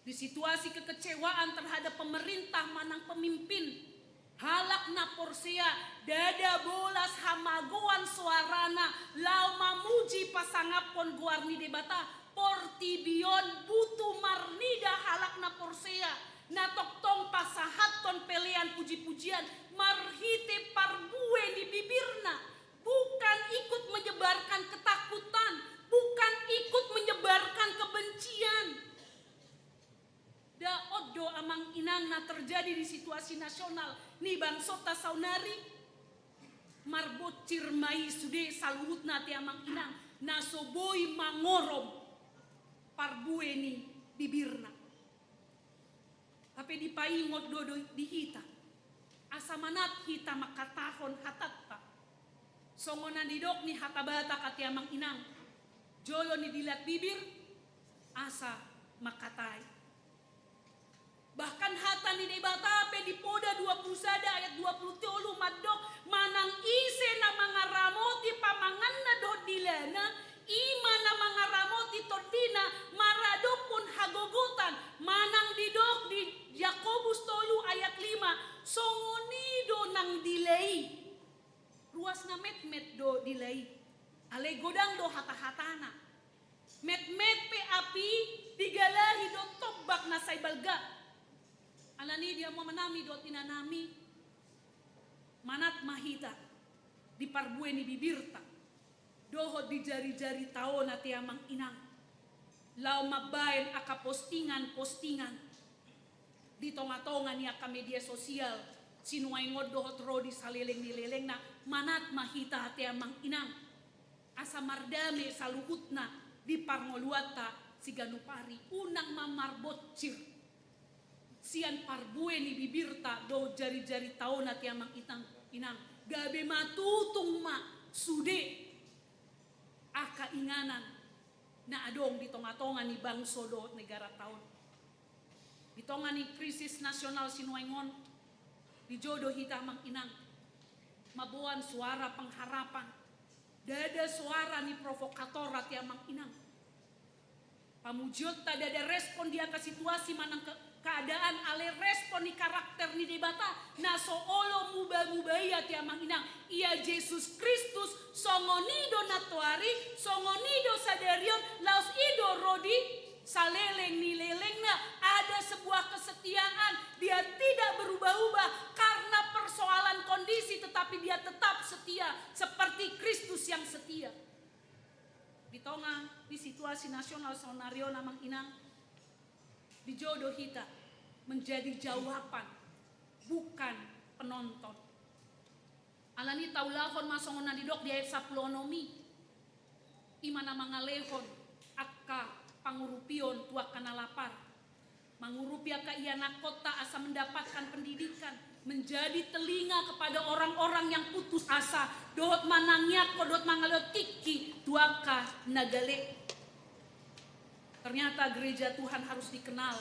Di situasi kekecewaan terhadap pemerintah manang pemimpin, halak na porsea, ndada bolas hamagoan soarana, laho mamuji pasangaphon goar ni Debata, portibi on butuh marnida halak na porsea, na tongtong pasahathon pelean puji-pujian, marhite parbue ni bibirna, bukan ikut menyebarkan ketakutan, bukan ikut menyebarkan kebencian. Nda on do amang inang na terjadi di situasi nasional ni bangsonta saonari, marboncir ma i sude saluhutna ate amang inang, na so boi mangorom parbue ni bibirna. Hape dipaingot do, do di hita, asa manat hita mangkatahon hatanta. Songon na nidok ni hata Batak ate amang inang, jolo ni dilat bibir, asa mangkatai. Bahkan hata ni Debata pe di Poda dua pulu sada ayat dua pulu tolu mandok, manang ise na mangaramoti pamanganna dohot dilana, i ma na mangaramoti tondina maradophon hagogotan, manang didok di Jakobus tolu ayat lima, songon i do nang dila i. Ruas na metmet do dila i, alai godang do hata-hatana. Metmet pe api digalahi do tombak na sai balga. Alani i di amanami dohot inanami, manat ma hita di parbue ni bibirta dohot di jari-jarita on ate amang inang, laho mambaen angka postingan-postingan di tonga-tonga ni angka media sosial sinuaeng on dohot ro di saleleng ni lelengna. Manat ma hita ate amang inang, asa mardame saluhutna di parngoluanta siganup ari. Unang ma marboncir sian parbue ni bibirta dohot jari-jarita on ate amang inang, inang, gabe ma tutung ma sude angka inganan na adong di tonga-tonga ni bangso dohot negaranta on. Di tonga ni krisis nasional sinuaeng on, dijou do hita amang inang mamboan suara pengharapan. Ndada suara ni provokator ate amang inang. Pamujionta ndada respon di angka situasi manang ke-, keadaan, alai respon ni karakter ni Debata na so olo muba-muba i ate amang inang. Ia Jesus Kristus songon i do nantoari, songon i do sadari on, laos i do ro di saleleng ni lelengna. Ada sebuah kesetiaan, dia tidak berubah-ubah karena persoalan kondisi, tetapi dia tetap setia seperti Kristus yang setia. Di tonga di situasi nasional saonari on amang inang, dijou do hita menjadi jawaban, bukan penonton. Alani i taulahon ma songon na nidok di ayat sampulu onom i, i ma na mangalehon angka pangurupion tu angka na lapar, mangurupi angka ianakhonta asa mendapat Jadi telinga kepada orang-orang yang putus asa, dohot manangiangkon, dohot mangalehon tingki tu angka na gale. Ternyata gereja Tuhan harus dikenal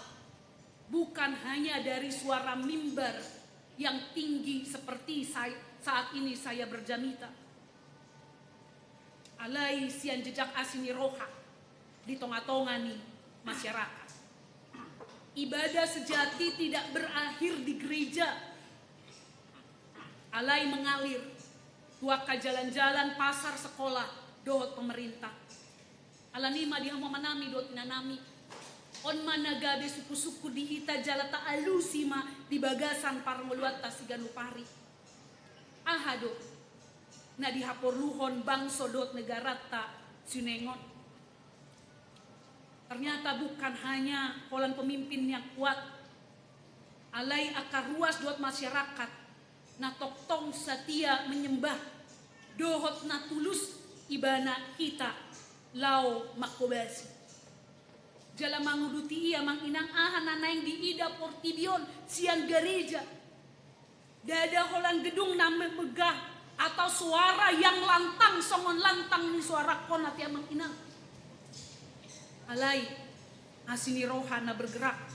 bukan hanya dari suara mimbar yang tinggi seperti sa-, saat ini saya berjamita. Alai sian jejak asi ni roha di tonga-tonga ni masyarakat. Ibadah sejati tidak berakhir di gereja. Alai mengalir tu angka jalan-jalan, pasar, sekolah, dohot pemerintah. Alani i ma di hamu amanami dohot inanami, on ma na gabe sungkun-sungkun di hita jala taalusi ma di bagasan parngoluanta siganup ari. Aha do na dihaporluhon bangso dohot negaranta sinuaeng on? Ternyata bukan hanya holan pemimpin yang kuat, alai angka ruas dohot masyarakat na tongtong satia menyembah dohot na tulus ibana hita laho manghobasi. Jala manguduti i, amang inang, aha na naeng diida portibi on sian gareja. Ndada holan gedung na megah atau suara yang lantang songon lantang ni suarangkon, ate amang inang. Alai asi ni roha na bergerak,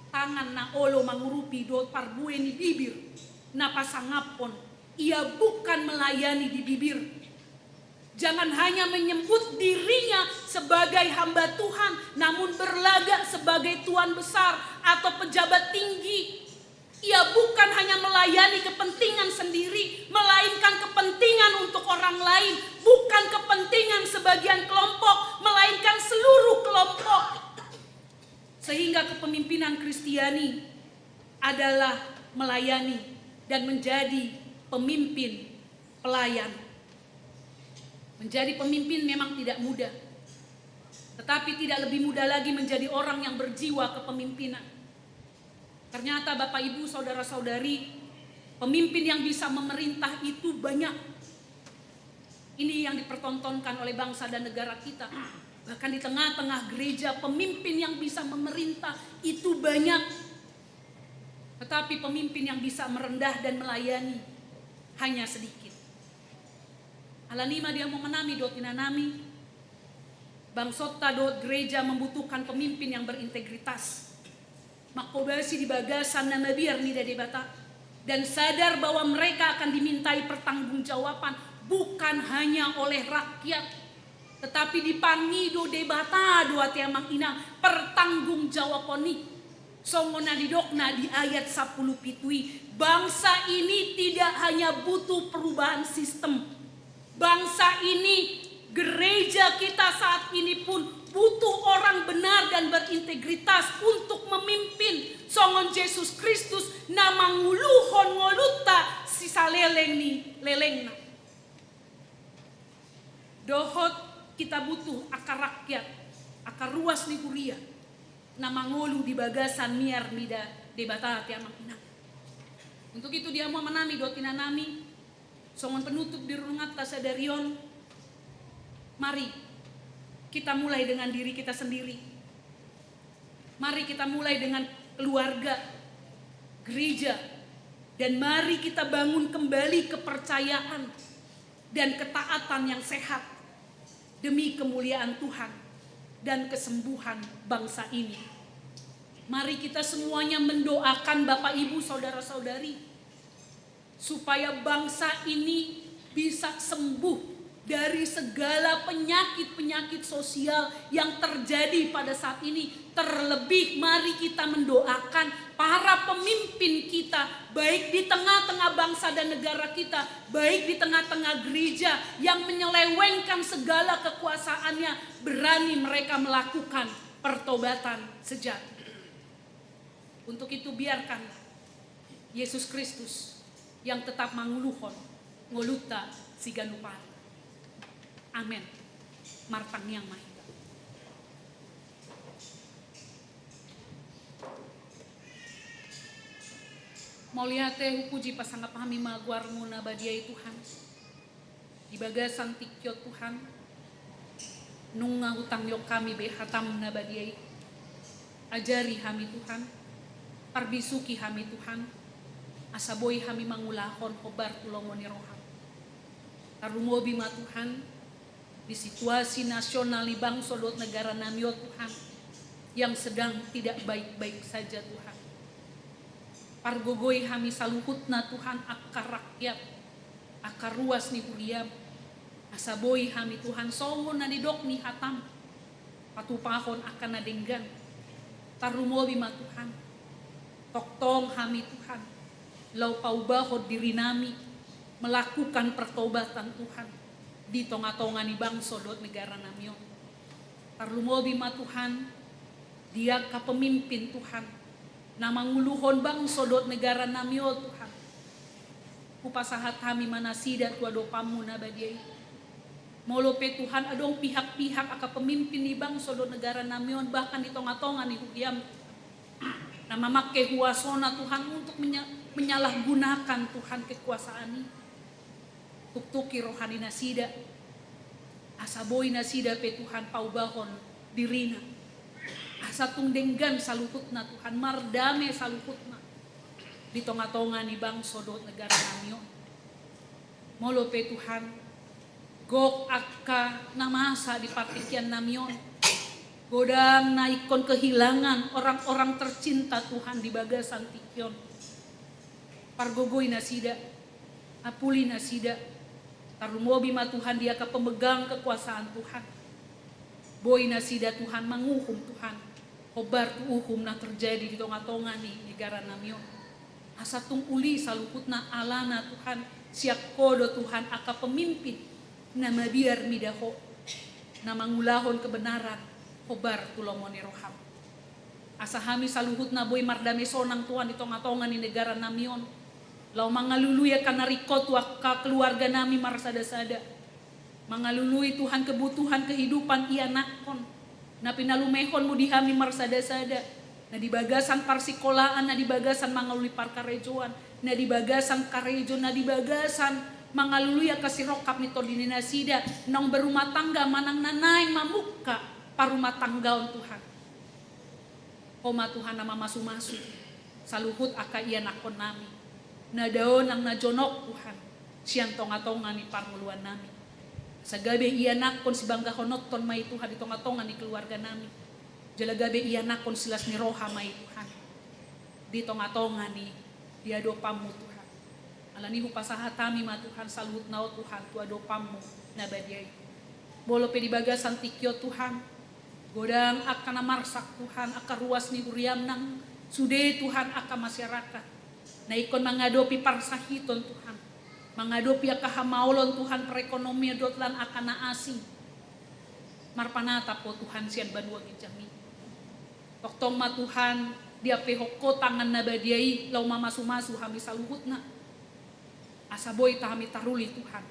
tangan na olo mangurupi dohot parbue ni bibir na pasangaphon. Ia bukan melayani di bibir. Jangan hanya menyebut dirinya sebagai hamba Tuhan, namun berlagak sebagai tuan besar atau pejabat tinggi. Ia bukan hanya melayani kepentingan sendiri, melainkan kepentingan untuk orang lain, bukan kepentingan sebagian kelompok, melainkan seluruh kelompok. Sehingga kepemimpinan Kristiani adalah melayani dan menjadi pemimpin pelayan. Menjadi pemimpin memang tidak mudah, tetapi tidak lebih mudah lagi menjadi orang yang berjiwa kepemimpinan. Ternyata, Bapak, Ibu, saudara-saudari, pemimpin yang bisa memerintah itu banyak. Ini yang dipertontonkan oleh bangsa dan negara kita. Bahkan di tengah-tengah gereja, pemimpin yang bisa memerintah itu banyak. Tetapi pemimpin yang bisa merendah dan melayani hanya sedikit. Alani i ma di hamu amanami dohot inanami, bangsonta dohot gereja membutuhkan pemimpin yang berintegritas, manghobasi di bagasan na mabiar mida Debata, dan sadar bahwa mereka akan dimintai pertanggungjawaban bukan hanya oleh rakyat, tetapi dipangido Debata do, ate amang inang, pertanggungjawaban i. Songon na nidokna di ayat sampulu pitu i, bangsa ini tidak hanya butuh perubahan sistem. Bangsa ini, gereja kita saat ini pun butuh orang benar dan berintegritas untuk memimpin, songon Jesus Kristus na manguluhon ngolunta sisaleleng ni lelengna. Dohot kita butuh angka rakyat, angka ruas ni huria na mangolu di bagasan miar mida Debata, ate amang inang. Untuk itu, di hamu amanami dohot inanami, songon penutup di renunganta sadari on, mari kita mulai dengan diri kita sendiri. Mari kita mulai dengan keluarga, gereja, dan mari kita bangun kembali kepercayaan dan ketaatan yang sehat demi kemuliaan Tuhan dan kesembuhan bangsa ini. Mari kita semuanya mendoakan, Bapak, Ibu, saudara-saudari, supaya bangsa ini bisa sembuh dari segala penyakit-penyakit sosial yang terjadi pada saat ini. Terlebih, mari kita mendoakan para pemimpin kita, baik di tengah-tengah bangsa dan negara kita, baik di tengah-tengah gereja yang menyelewengkan segala kekuasaannya, berani mereka melakukan pertobatan sejati. Untuk itu, biarkanlah Yesus Kristus yang tetap manguluhon ngolunta siganup ari. Amen. Martangiang ma hita. Mauliate, hupuji, pasangap hami ma goar-Mu na badia i, Tuhan. Di bagasan tingki on, Tuhan, nunga hutangihon hami be hata-Mu na badia i. Ajari hami, Tuhan, parbisuhi hami, Tuhan, asa boi hami mangulahon hombar tu lomo ni roham. Tarlumobi ma Tuhan, di situasi nasional ni bangso dohot negara nami on Tuhan, yang sedang tidak baik-baik saja Tuhan. Pargogoi hami saluhutna Tuhan, angka rakyat, angka ruas ni huriam, asa boi hami Tuhan songon na nidok ni hatam, patupahon angka na denggan. Tarlumobi ma Tuhan, tongtong hami Tuhan, laho paubahon diri nami, melakukan pertobatan Tuhan, di tonga-tonga ni bangso dohot negara nami on. Tarlumobi ma Tuhan, di angka pemimpin Tuhan, na manguluhon bangso dohot negara nami on Tuhan. Hupasahat hami ma nasida tu adopanmu na badia i. Molo pe Tuhan adong pihak-pihak angka pemimpin ni bangso dohot negara nami on, bahkan di tonga-tonga ni huriam, na mamangke huasona Tuhan untuk menya-, menyalahgunakan Tuhan kekuasaan i, tuktuki roha ni nasida, asa boi nasida pe Tuhan paubahon dirina, asa tung denggan saluhutna Tuhan, mardame saluhutna di tonga-tonga ni bangso dohot negara nami on. Molo pe Tuhan, gok angka na masa di partingkian nami on, godang na ingkon kehilangan orang-orang tercinta Tuhan di bagasan tingki on. Pargogoi nasida, apuli nasida, tarlumobi ma Tuhan di angka pemegang kekuasaan Tuhan. Boi nasida Tuhan manguhum Tuhan, hombar tu uhum na terjadi di tonga-tonga ni negara nami on. Asa tung uli saluhutna alana Tuhan, sian Ho do Tuhan angka pemimpin na mabiar mida Ho, na mangulahon kebenaran, hombar tu lomo ni roham. Asa hami saluhutna boi mardame sonang Tuhan di tonga-tonga ni negara nami on. Laho mangalului angka na ringkot tu angka keluarga nami marsada-sada. Mangalului Tuhan kebutuhan kehidupan ianakhon, na pinalumehonmu di hami marsada-sada. Na di bagasan parsikolaan, na di bagasan mangalului parkarejoan, na di bagasan karejo, na di bagasan mangalului angka sirongkap ni tondi ni nasida, naung berumah tangga manang na naeng mamungka parumatanggaon Tuhan. Ho ma Tuhan na mamasu-masu saluhut angka ianakhon nami, na dao nang na jonok Tuhan, sian tonga-tonga ni parngoluan nami. Asa gabe ianakhon sibanggahononton ma i Tuhan di tonga-tonga ni keluarga nami. Jala gabe ianakhon silas ni roha ma i Tuhan, di tonga-tonga ni, di adopanmu Tuhan. Alani hupasahat hami ma Tuhan saluhutna on Tuhan tu adopanmu na badia i. Molo pe di bagasan tingki on Tuhan, godang angka na marsak Tuhan, angka ruas ni huriam nang sude Tuhan angka masyarakat na ingkon mangadopi parsahiton Tuhan, mangadopi angka hamaolon Tuhan, perekonomion dohot lan angka na asing. Marpanatap Ho Tuhan sian banua ginjang i. Tongtong ma Tuhan, diampehon Ho tangan na badia i laho mamasu-masu hami saluhutna. Asa boi hami taruli Tuhan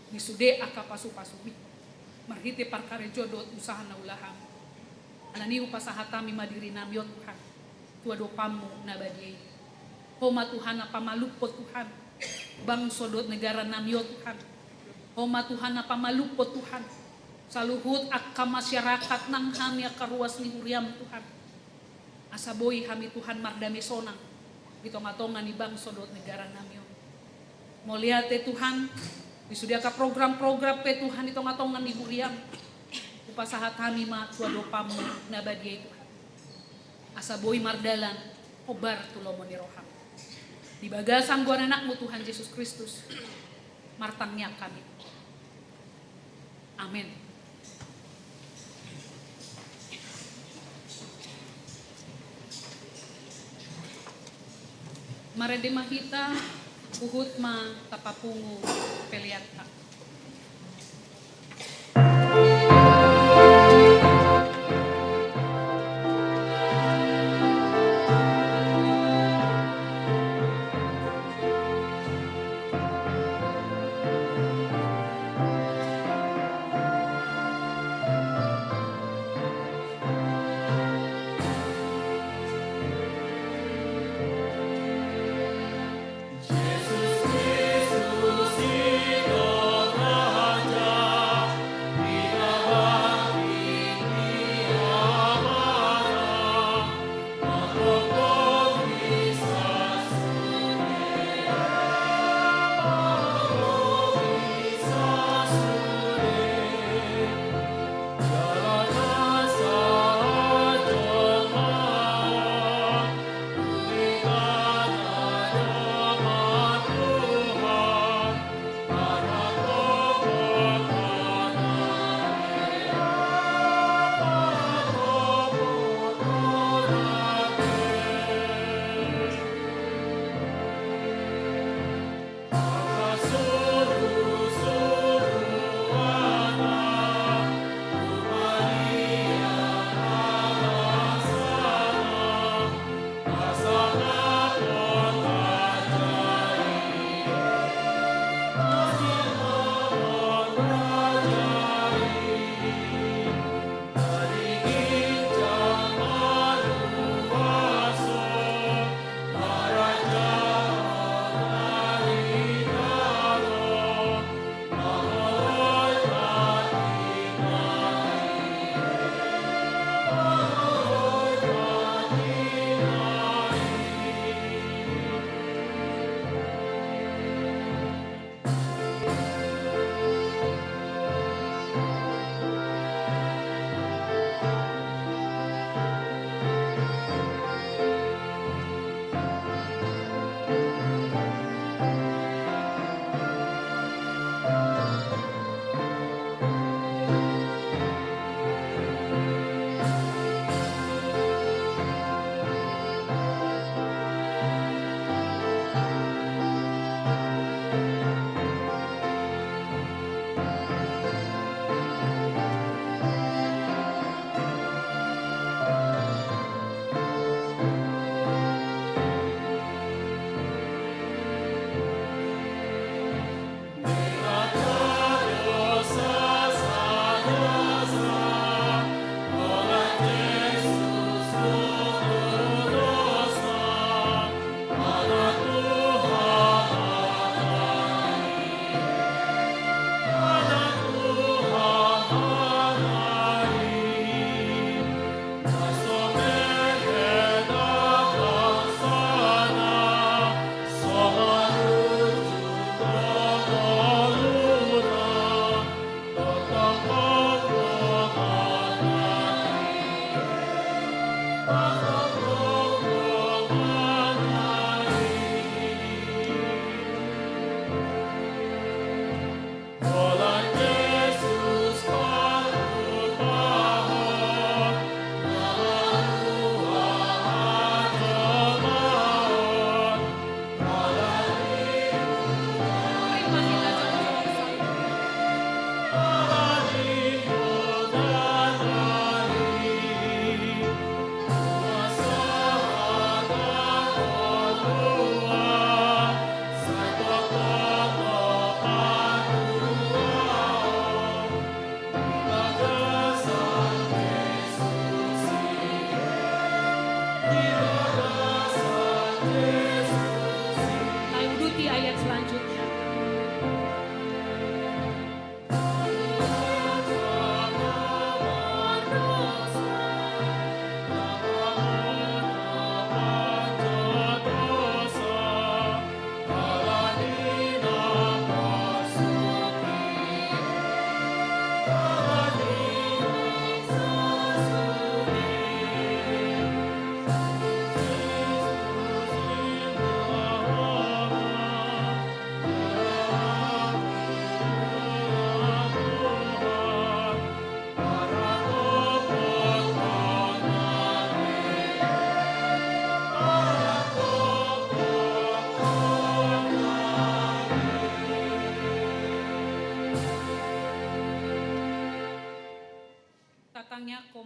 di sude angka pasu-pasu i, marhite parkarejoan dohot usaha na ulahan. Alani hupasahat hami ma diri nami on Tuhan tu adopanmu na badia i. Ho ma Tuhan na pamalumhon Tuhan bangso dohot negara nami on Tuhan. Ho ma Tuhan na pamalumhon Tuhan saluhut angka masyarakat nang hami angka ruas ni huriam Tuhan. Asa boi hami Tuhan mardame sonang di tonga-tonga ni bangso dohot negara nami on. Mauliate Tuhan, di sude angka program-program pe Tuhan di tonga-tonga ni huriam, hupasahat hami ma tu adopanmu na badia i Tuhan. Asa boi mardalan hombar tu lomo ni roham. Di bagasan goar ni anakmu Tuhan Jesus Kristus, martangiang hami. Amen. Marende ma hita, huhut ma tapapungu peleanta.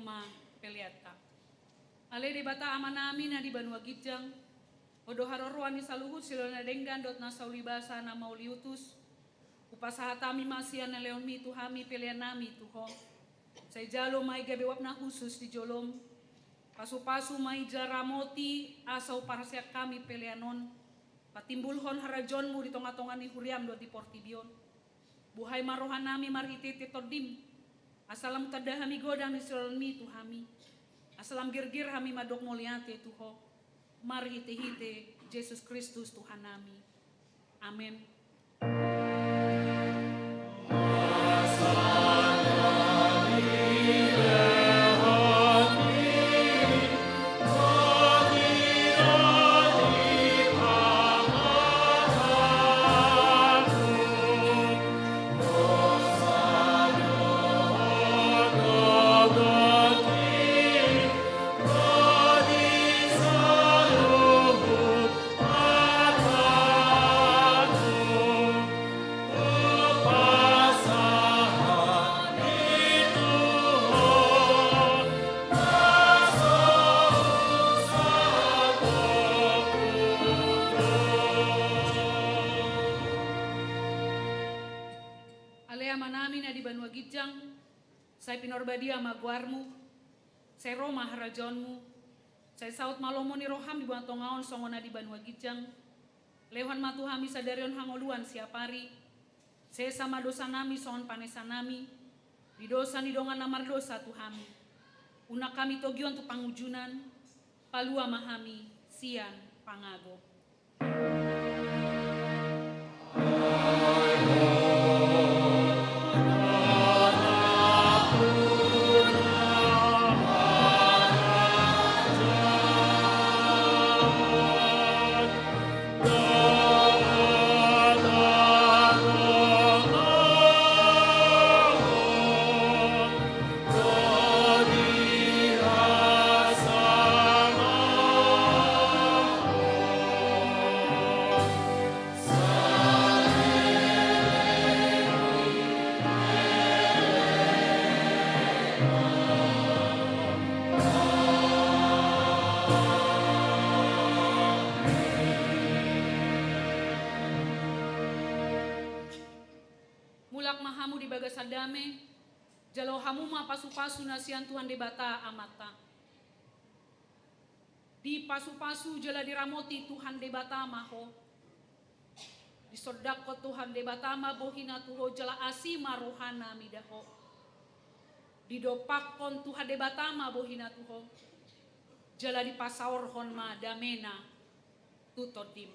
ma peleanta. Ale Debata Amanami na di banua ginjang, Ho do haroroan ni saluhut silehon na denggan dohot na saulibasa na mauliutus. Hupasahat hami ma sian na lehonmi tu hami peleannami tu Ho. Sai jalo ma i gabe uap na hushus di jolom. Pasupasu ma i jala ramoti asa huparsiap hami pelean on patimbulhon harajaonmu di tongatonga ni huriam dohot di portibi on. Buhai ma rohanami marhitehite Tondim, asa lam tanda hami godang ni silehonmi tu hami, asa lam girgir hami mandok mauliate tu Ho, marhitehite Jesus Kristus Tuhannami. Amen. Ale Amanami na di banua ginjang, sai pinarbadia ma goarmu, sai ro ma harajaonmu, sai saut ma lomo ni roham di banua tonga on songon na di banua ginjang. Lehon ma tu hami sadari on hangoluan siapari. Sesa ma dosanami songon panesanami di dosa ni dongan na mardosa tu hami. Unang hami togihon tu pangunjunan, palua ma hami sian pangago. Mulak ma hamu di bagasan dame, jalo hamu ma pasupasu na sian Tuhan Debata Amanta. Dipasupasu jala diramoti Tuhan Debata ma ho. Disondangkon Tuhan Debata ma bohina tu ho jala asi ma rohana mida ho. Didompakkon Tuhan Debata ma bohina tu ho jala dipasaorhon ma damena tu tondim.